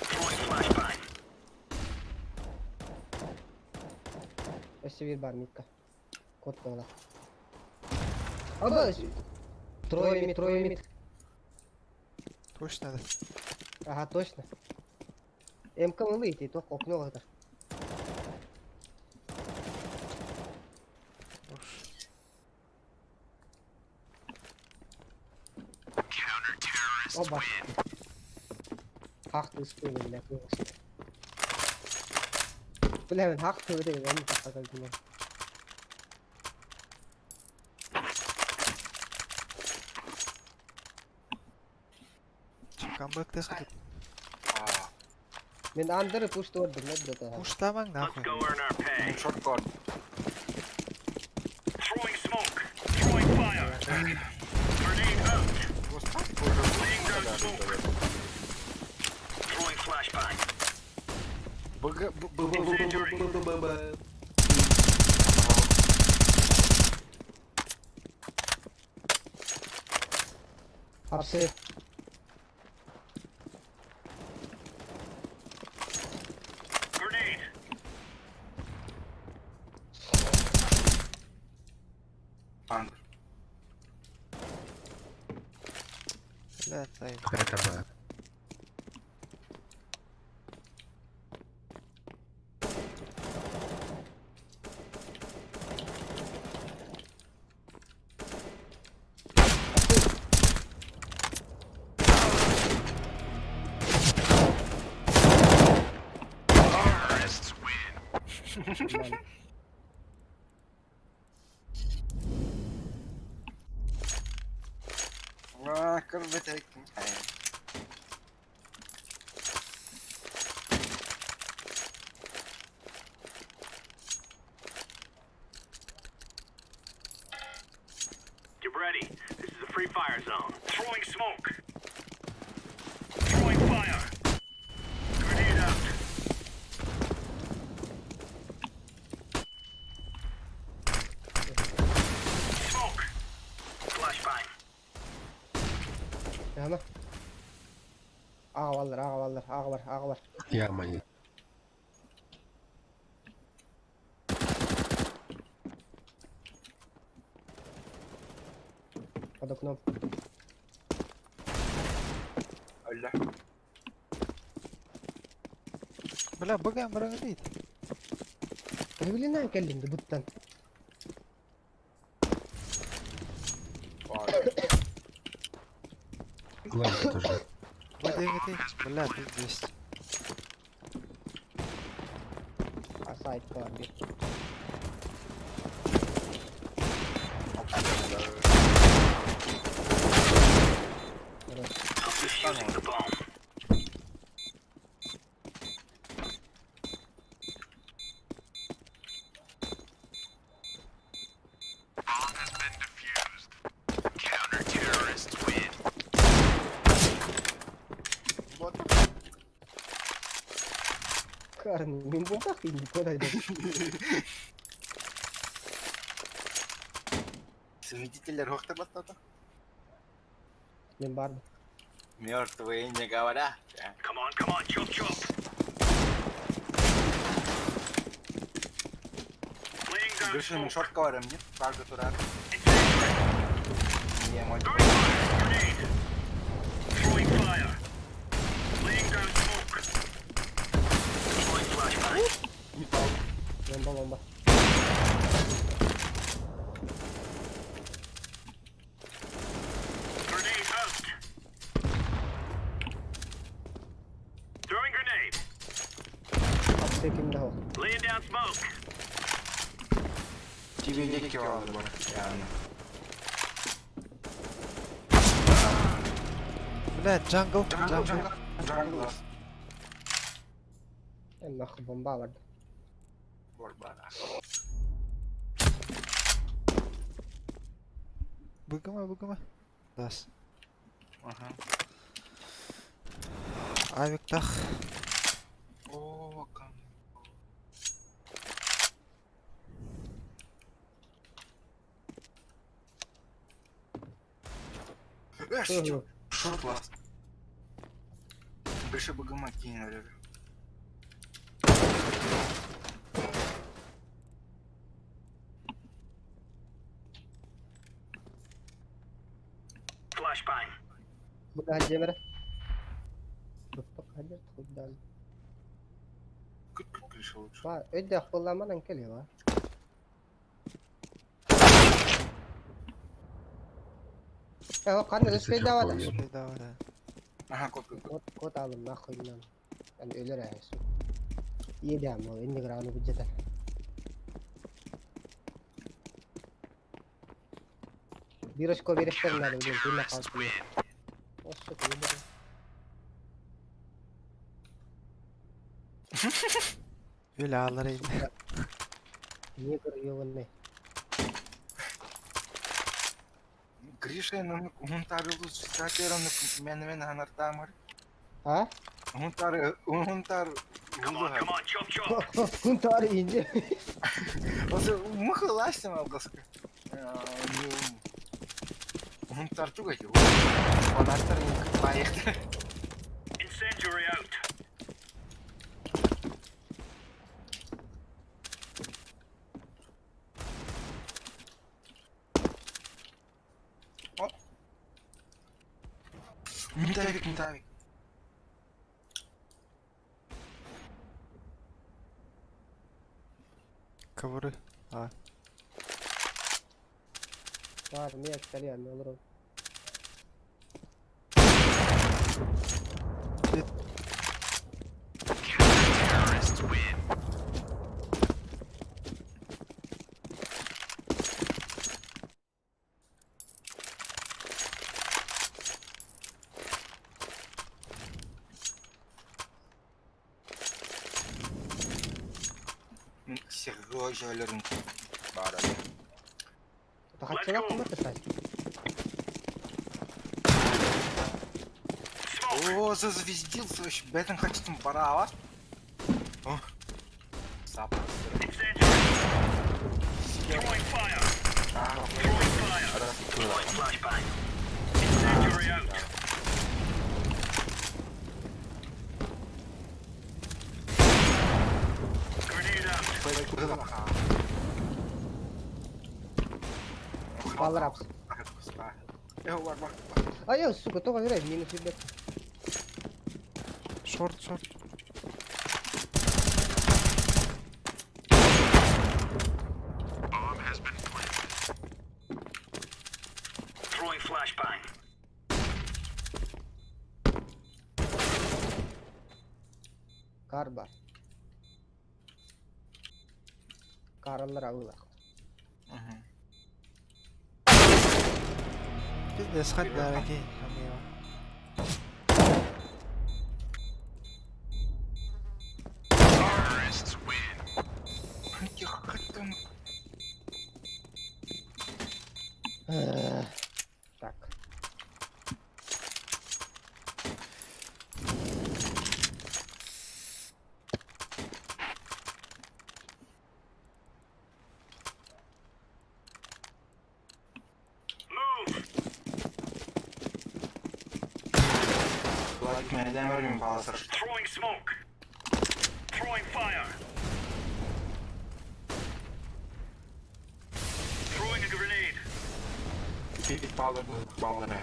[SPEAKER 1] Throwing flashbang.
[SPEAKER 8] Өссө биир бар митка. Кот буолла. Аба! Трое мид, трое мид.
[SPEAKER 6] Точно, да.
[SPEAKER 8] Ага, точно. МК мылы идти, только окно это. Оба. Хах ты успели, бля, конечно. Бля, мен хах ты өте, мен таққа калдым.
[SPEAKER 6] Камбэк ты хотел.
[SPEAKER 7] А,
[SPEAKER 8] Мен андеры пуш тордым, нет, да.
[SPEAKER 6] Пуштамаң
[SPEAKER 1] Let's
[SPEAKER 6] нахуй.
[SPEAKER 1] go earn our pay.
[SPEAKER 7] шорт кор.
[SPEAKER 1] Throwing smoke. Throwing fire. Grenade out. Laying down smoke. Throwing flashbang.
[SPEAKER 7] Б, Г, Б, Б, Б, Б, Б, Б, Б, Б.
[SPEAKER 8] Апсы.
[SPEAKER 1] Grenade.
[SPEAKER 7] Андер.
[SPEAKER 6] Бля, тай.
[SPEAKER 9] Это Б.
[SPEAKER 2] Terrorists win.
[SPEAKER 7] А, кырбытек.
[SPEAKER 1] Get ready. This is a free fire zone. Throwing smoke. Throwing fire. Grenade out. Smoke. Flashbang.
[SPEAKER 8] Яма. Аҕа баллар, аҕа баллар, аҕа бар, аҕа бар.
[SPEAKER 9] Яма есть.
[SPEAKER 8] Под окном.
[SPEAKER 7] Алла.
[SPEAKER 6] Бля, быгаем баран дейді.
[SPEAKER 8] Блин, кэллим да буттан.
[SPEAKER 9] Лампа тоже.
[SPEAKER 6] Б9 Бля, тут 200.
[SPEAKER 8] А сайт бар бир.
[SPEAKER 1] Defusing the bomb.
[SPEAKER 2] Bomb has been defused. Counter-terrorists win.
[SPEAKER 7] Вот.
[SPEAKER 8] Карны, мин булдах инде куда
[SPEAKER 7] Свидетели рохта батата.
[SPEAKER 8] Мин бардым.
[SPEAKER 7] Мертвые не говорят.
[SPEAKER 1] Come on, come on, chop chop. Laying down
[SPEAKER 7] Гриша,
[SPEAKER 1] smoke.
[SPEAKER 7] шорт говорим, нет? Правда, турар.
[SPEAKER 1] Incendiary.
[SPEAKER 7] Не, мой.
[SPEAKER 1] Throwing fire. Grenade. Throwing fire. Laying down smoke. Throwing flashbang.
[SPEAKER 8] Bomba bomba.
[SPEAKER 1] Grenade out. Throwing grenade.
[SPEAKER 8] Апсы кимде хо.
[SPEAKER 1] Laying down smoke.
[SPEAKER 7] Тебе не кивал,
[SPEAKER 6] Бля, джангл,
[SPEAKER 7] Джангл,
[SPEAKER 6] джангл.
[SPEAKER 7] джангл. Джангл.
[SPEAKER 8] Нахуй бомба барды.
[SPEAKER 7] Борбара.
[SPEAKER 6] Быгыма, быгыма. Дас.
[SPEAKER 7] Ага.
[SPEAKER 6] Авик тах.
[SPEAKER 7] О, кам. Э, шорт ласт. Гриша БГМ кинь, наверное.
[SPEAKER 1] Flashbang.
[SPEAKER 8] Буда хаджемера. Буппак хаджер тхуддан.
[SPEAKER 7] Күт күт Гриша лучше.
[SPEAKER 8] Ба, өйдө акылламанан келе ба. Э, кандай өспөй да бата.
[SPEAKER 6] Успей, давай, да.
[SPEAKER 7] Ага, кот кот.
[SPEAKER 8] Кот кот алым нахуй нам. Ан өлөр аясу. Едем ол инде граны бюджета. Бир очко бериштер надо, блин, тыйна
[SPEAKER 2] Terrorists
[SPEAKER 8] калып.
[SPEAKER 2] win.
[SPEAKER 8] Ошо тыйна.
[SPEAKER 6] Бля, алар инде.
[SPEAKER 8] Негр ёбаный.
[SPEAKER 7] Гриша, ну, хунтар лучше мен мен ханартамар.
[SPEAKER 8] А?
[SPEAKER 7] Хунтар, хунтар.
[SPEAKER 1] Come on, come on, chop chop.
[SPEAKER 8] Хунтар инде.
[SPEAKER 7] Осы мыхыласым алғасқы. Хунтар туга ю. Онартар байықты.
[SPEAKER 1] Incendiary out.
[SPEAKER 7] Митавик, митавик.
[SPEAKER 6] Ковры. А.
[SPEAKER 8] Бар, мен кальян олорон.
[SPEAKER 2] Counter-terrorists win.
[SPEAKER 7] Сережа Лерн. Бара.
[SPEAKER 8] Тахатчылар кымыр тасай.
[SPEAKER 7] О, зазвездился вообще. Бэтмен хочет там пора, а? О. Сап.
[SPEAKER 1] Incendiary. Throwing fire. Throwing fire. Throwing flashbang. Incendiary out. Grenade out.
[SPEAKER 8] Баллар апс. А я, сука, только играй, минус ебет.
[SPEAKER 6] Шорт, шорт.
[SPEAKER 2] Bomb has been planted.
[SPEAKER 1] Throwing flashbang.
[SPEAKER 8] Кар бар. Каралар аула.
[SPEAKER 6] Пиздец, хоть дорогие, amigo.
[SPEAKER 2] Terrorists win.
[SPEAKER 8] Так.
[SPEAKER 1] Move. Throwing smoke. Throwing fire. Throwing a grenade.
[SPEAKER 8] Кыма да.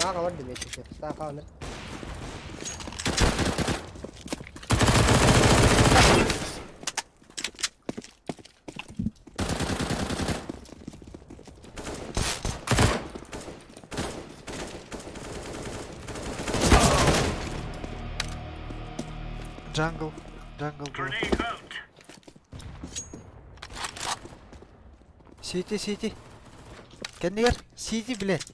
[SPEAKER 8] Нага бар демек ше. Стака аныр.
[SPEAKER 6] Джангл. Джангл был.
[SPEAKER 1] Grenade out.
[SPEAKER 6] Сити, сити. Кеннигер, сити, блядь.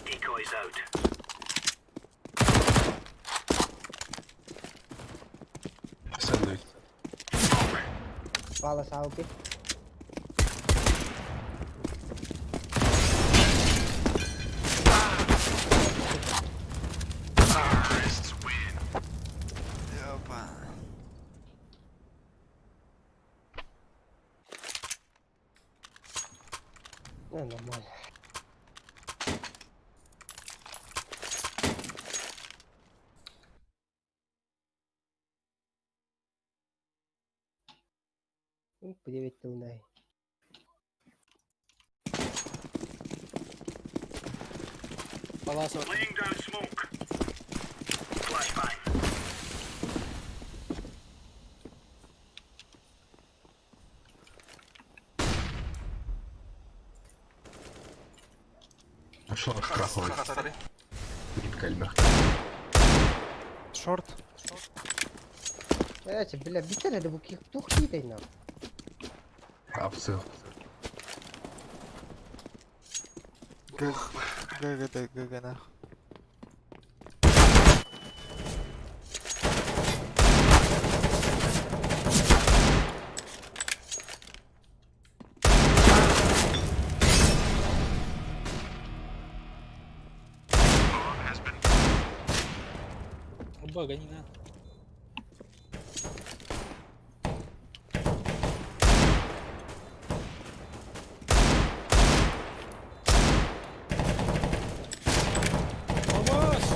[SPEAKER 1] Decoys out.
[SPEAKER 9] Сэндвич.
[SPEAKER 8] Бала сауки.
[SPEAKER 2] Terrorists win.
[SPEAKER 6] Опа.
[SPEAKER 8] Ну, нормально. Ну, Привет, Тунай.
[SPEAKER 5] Палас
[SPEAKER 1] Laying down smoke. Flashbang.
[SPEAKER 9] Шорт проходит. Мид кальбер.
[SPEAKER 6] Шорт.
[SPEAKER 8] Эти, бля, битер это буки тухти на.
[SPEAKER 9] Апсы.
[SPEAKER 6] Г, Г, Г, Г, Г, нахуй.
[SPEAKER 2] Bomb has been
[SPEAKER 5] Бага не надо. Помощь!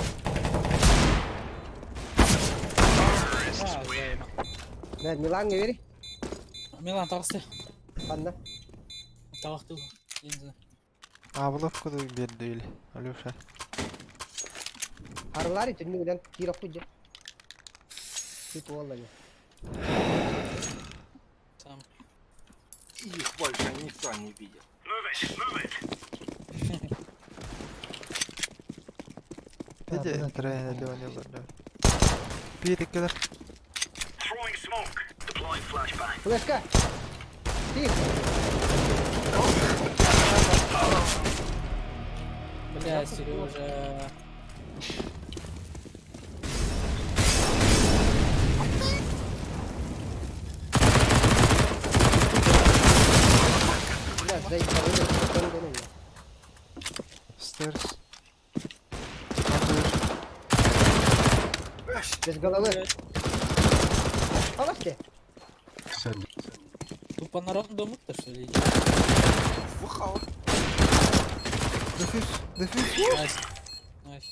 [SPEAKER 2] terrorists
[SPEAKER 5] А,
[SPEAKER 2] win.
[SPEAKER 8] Да, Милан, не вери.
[SPEAKER 5] Милан, толстый.
[SPEAKER 8] Ханна?
[SPEAKER 5] Табахтыы. Я не знаю.
[SPEAKER 6] Абылов куду берді или, Алеша.
[SPEAKER 8] Харылари түннүгүнэн киир охуйдьа. Тут уоллани.
[SPEAKER 5] Сам.
[SPEAKER 7] Их больше никто не видел.
[SPEAKER 1] Move it, move it.
[SPEAKER 6] Иди, тренер Леоне бар. Пир келер.
[SPEAKER 1] Throwing smoke. Deploying flashbang.
[SPEAKER 8] Флешка! Тихо!
[SPEAKER 5] Бля, Сережа.
[SPEAKER 8] Бля, заебал,
[SPEAKER 6] Стерс.
[SPEAKER 8] Без головы. Палаште!
[SPEAKER 9] Сэндвич.
[SPEAKER 5] Тупо на рандом-то, что ли?
[SPEAKER 7] Бухал.
[SPEAKER 6] Дефьюз, дефьюз.
[SPEAKER 5] Найс. Найс.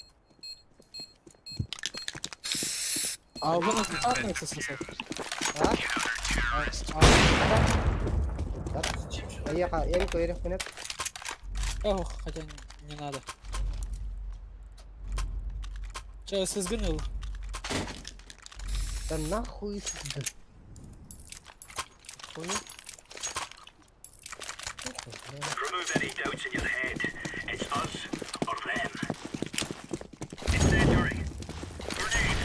[SPEAKER 5] А вы на СССР?
[SPEAKER 8] А?
[SPEAKER 5] А,
[SPEAKER 8] Айяха, я не көйрек күнеп.
[SPEAKER 5] Ох, хотя не надо. Че, сызгыныл?
[SPEAKER 8] Да нахуй сызды. Понял?
[SPEAKER 1] Remove any doubts in your head. It's us or them. Incendiary. Grenade.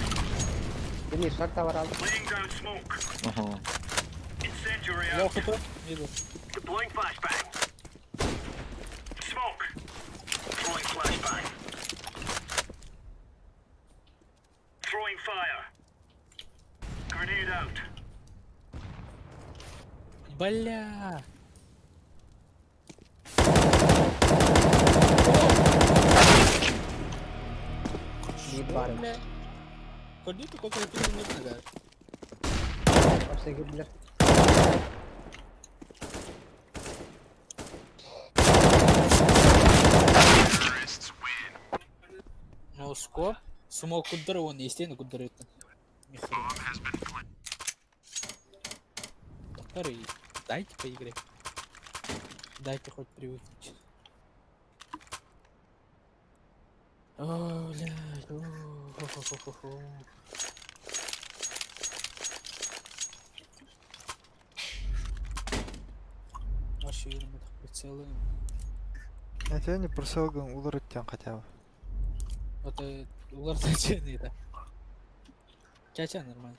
[SPEAKER 8] Демир, шаг товар алды.
[SPEAKER 1] Laying down smoke. Incendiary
[SPEAKER 5] Лоу
[SPEAKER 1] out.
[SPEAKER 5] хп, мидл.
[SPEAKER 1] Deploying flashbang. Smoke. Throwing flashbang. Throwing fire. Grenade out.
[SPEAKER 5] Бля.
[SPEAKER 8] Биир бар.
[SPEAKER 5] Бля. Ходи такой крутый не нога.
[SPEAKER 8] Апса кирдилер.
[SPEAKER 2] Terrorists win.
[SPEAKER 5] Ну, скоп. Смог куддыр, он естественно куддыр это. Нихуя.
[SPEAKER 2] Bomb has been planted.
[SPEAKER 5] Который, дайте поиграть. Дайте хоть привыкнуть. О, блядь, о, хо-хо-хо-хо-хо. Вообще, мы так прицелы.
[SPEAKER 6] Я тебя не просил улырыттен хотя бы.
[SPEAKER 5] Вот улар зачем это? Чача нормально.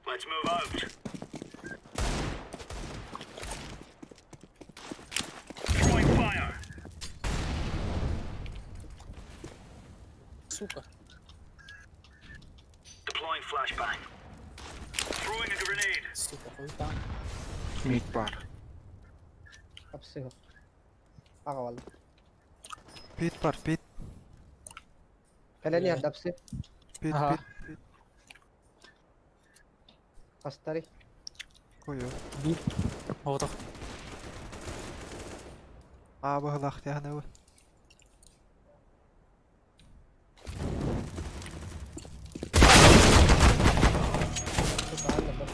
[SPEAKER 1] Let's move out. Throwing fire.
[SPEAKER 5] Сука.
[SPEAKER 1] Deploying flashbang. Throwing a grenade.
[SPEAKER 5] Сука, хуй там.
[SPEAKER 7] Мид бар.
[SPEAKER 8] Апсы. Ага алды.
[SPEAKER 6] Пит бар, пит,
[SPEAKER 8] Кэлэн ярды апсы.
[SPEAKER 6] пит,
[SPEAKER 5] Ага.
[SPEAKER 6] пит.
[SPEAKER 8] Астари.
[SPEAKER 6] Кую.
[SPEAKER 5] Вот так.
[SPEAKER 6] А, бахлах, я не
[SPEAKER 8] Сука, анна бар.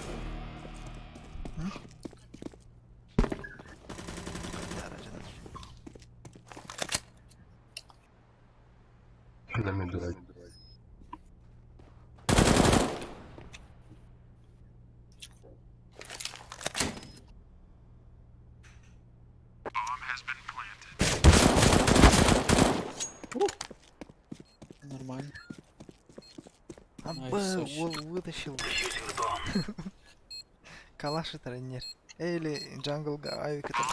[SPEAKER 9] На миду.
[SPEAKER 2] Bomb has been planted.
[SPEAKER 6] Абы, уол вытащил. Калаш тренер. Или джанглга авик это.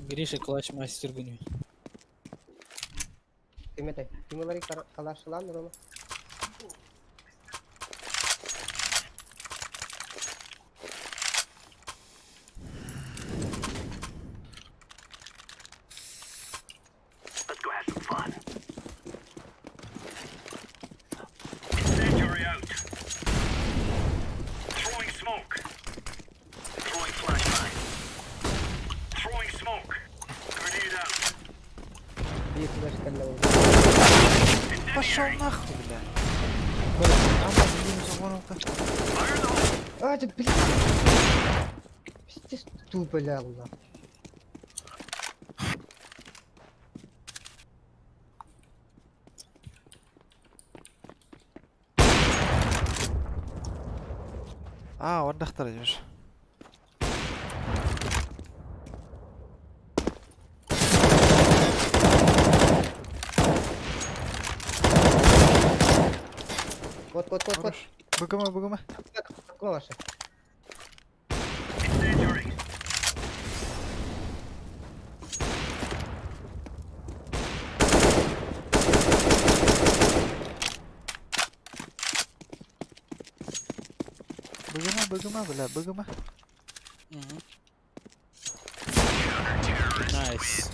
[SPEAKER 5] Гриша клатч мастер гүнүй.
[SPEAKER 8] Ким этэй? Ким ыларый калашылаан Рома?
[SPEAKER 1] Let's go have some fun. Incendiary out. Throwing smoke. Throwing flashbang. Throwing smoke. Grenade out.
[SPEAKER 8] Биир флеш кэллэ буолла.
[SPEAKER 6] Пошел нахуй, бля.
[SPEAKER 1] Fire in the hole.
[SPEAKER 8] А, ты, блин! Пиздец, тупо, бля, нахуй.
[SPEAKER 6] А, ордахтар идешь.
[SPEAKER 8] Кот, кот, кот, кот.
[SPEAKER 6] Быгыма, быгыма.
[SPEAKER 8] Какой ваша?
[SPEAKER 1] Incendiary.
[SPEAKER 6] Быгыма, быгыма, бля, быгыма.
[SPEAKER 5] Найс.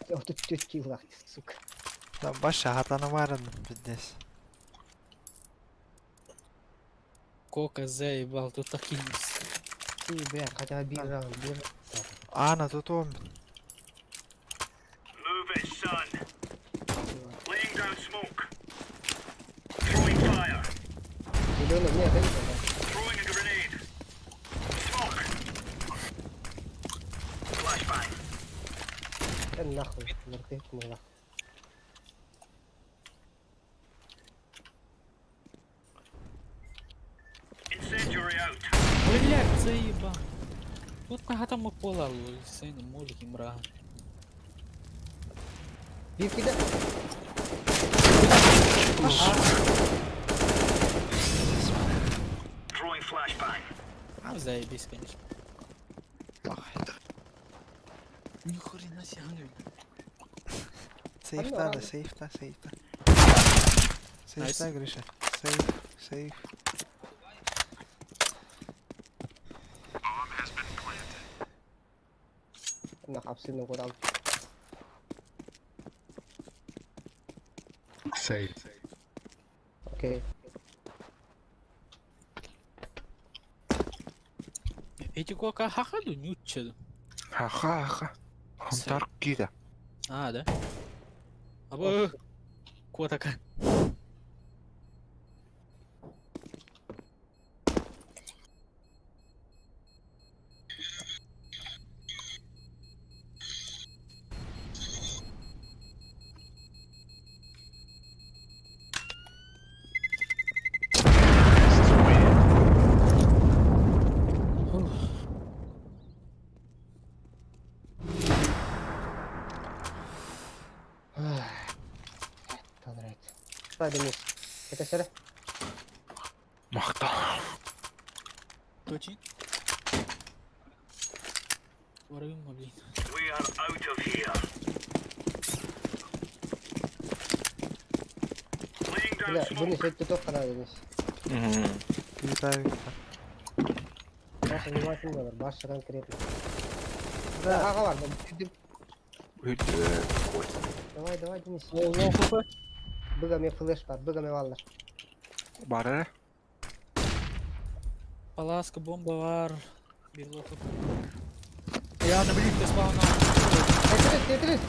[SPEAKER 8] Я вот тут тетки лахти, сука.
[SPEAKER 6] Да, баша, хатана варен, пиздец.
[SPEAKER 5] Кока заебал, тут такие.
[SPEAKER 8] Ты, бля, хотя бы бежал, бежал.
[SPEAKER 6] А, на тут он.
[SPEAKER 1] Move it, son. Laying down smoke. Throwing fire.
[SPEAKER 8] Зеленый, нет, это не
[SPEAKER 1] Throwing a grenade. Smoke. Flashbang.
[SPEAKER 8] Да нахуй, мертвых мы нахуй.
[SPEAKER 1] Incendiary out.
[SPEAKER 5] Блядь, заебал. Тут кахата пола сын молики мра.
[SPEAKER 8] Бирки да.
[SPEAKER 1] Throwing flashbang.
[SPEAKER 5] Ну, заебись, конечно. Ни хрена себе.
[SPEAKER 6] Сейф
[SPEAKER 8] Алло,
[SPEAKER 6] надо,
[SPEAKER 8] алло.
[SPEAKER 6] сейф та, сейф та. Сейф
[SPEAKER 5] Найс.
[SPEAKER 6] та, Гриша. Сейф, сейф.
[SPEAKER 8] Нахуй, абсолютно куда.
[SPEAKER 9] Сейф.
[SPEAKER 8] Окей.
[SPEAKER 5] Эти кока хахаду нюччеду.
[SPEAKER 7] Аха, аха. Хонтар кида.
[SPEAKER 5] А, да? Абы. Котака.
[SPEAKER 8] Это нравится. Давай, Денис. Это сюда.
[SPEAKER 7] Махта.
[SPEAKER 5] Точи. Воруем, блин.
[SPEAKER 1] We are out of here. Laying down
[SPEAKER 8] Бля,
[SPEAKER 1] smoke.
[SPEAKER 8] Денис, это только надо, Денис.
[SPEAKER 6] Витаю.
[SPEAKER 8] Баша внимательно, Баша конкретно. Да, ага, ладно. Давай, давай, Денис. Быга мне флеш бар, быга мне валлар.
[SPEAKER 7] Бары.
[SPEAKER 5] Паласка, бомба var. Bir лоху. Я на блин, ты спал на.
[SPEAKER 8] Тетрис, Тетрис!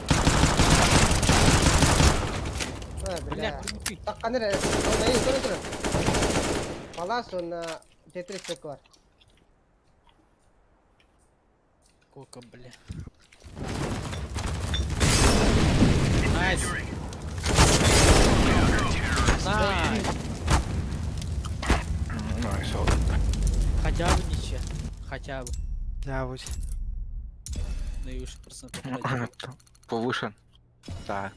[SPEAKER 8] А, бля.
[SPEAKER 5] Бля, прикинь.
[SPEAKER 8] Таккан эрэ, онна ей, көрө турар. Палас онна Тетрис сөк бар.
[SPEAKER 5] Кока, бля. Найс. Найс.
[SPEAKER 7] Найс.
[SPEAKER 5] Хотя бы ничья. Хотя бы.
[SPEAKER 6] Дявуть.
[SPEAKER 5] Наивысший процент попадания.
[SPEAKER 7] Повышен. Так.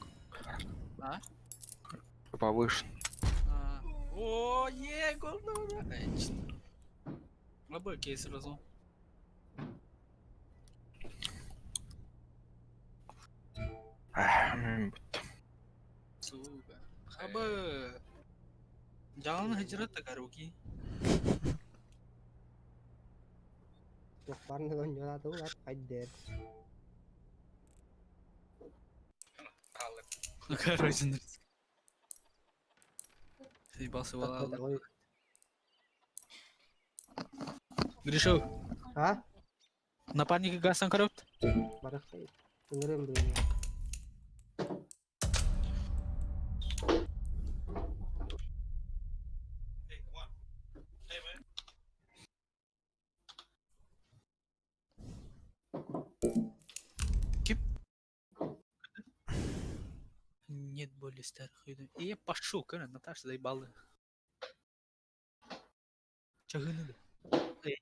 [SPEAKER 5] А?
[SPEAKER 7] Повышен.
[SPEAKER 5] А. О, е, гол Конечно. Обои кейс сразу.
[SPEAKER 7] Ах, м,
[SPEAKER 5] Сука. Хабы. Жалын хижрат такаруки.
[SPEAKER 8] Туохпарны донньолаатыбыт ат хайдер.
[SPEAKER 5] Ну короче, нравится. Заебался вала. Гришу,
[SPEAKER 8] А?
[SPEAKER 5] напарника гасан коррупт?
[SPEAKER 8] Барахтай. Ыҥырым блин.
[SPEAKER 5] Нет более старых видов. И я пошел, короче, Наташа заебала. Чагыны да. Эй.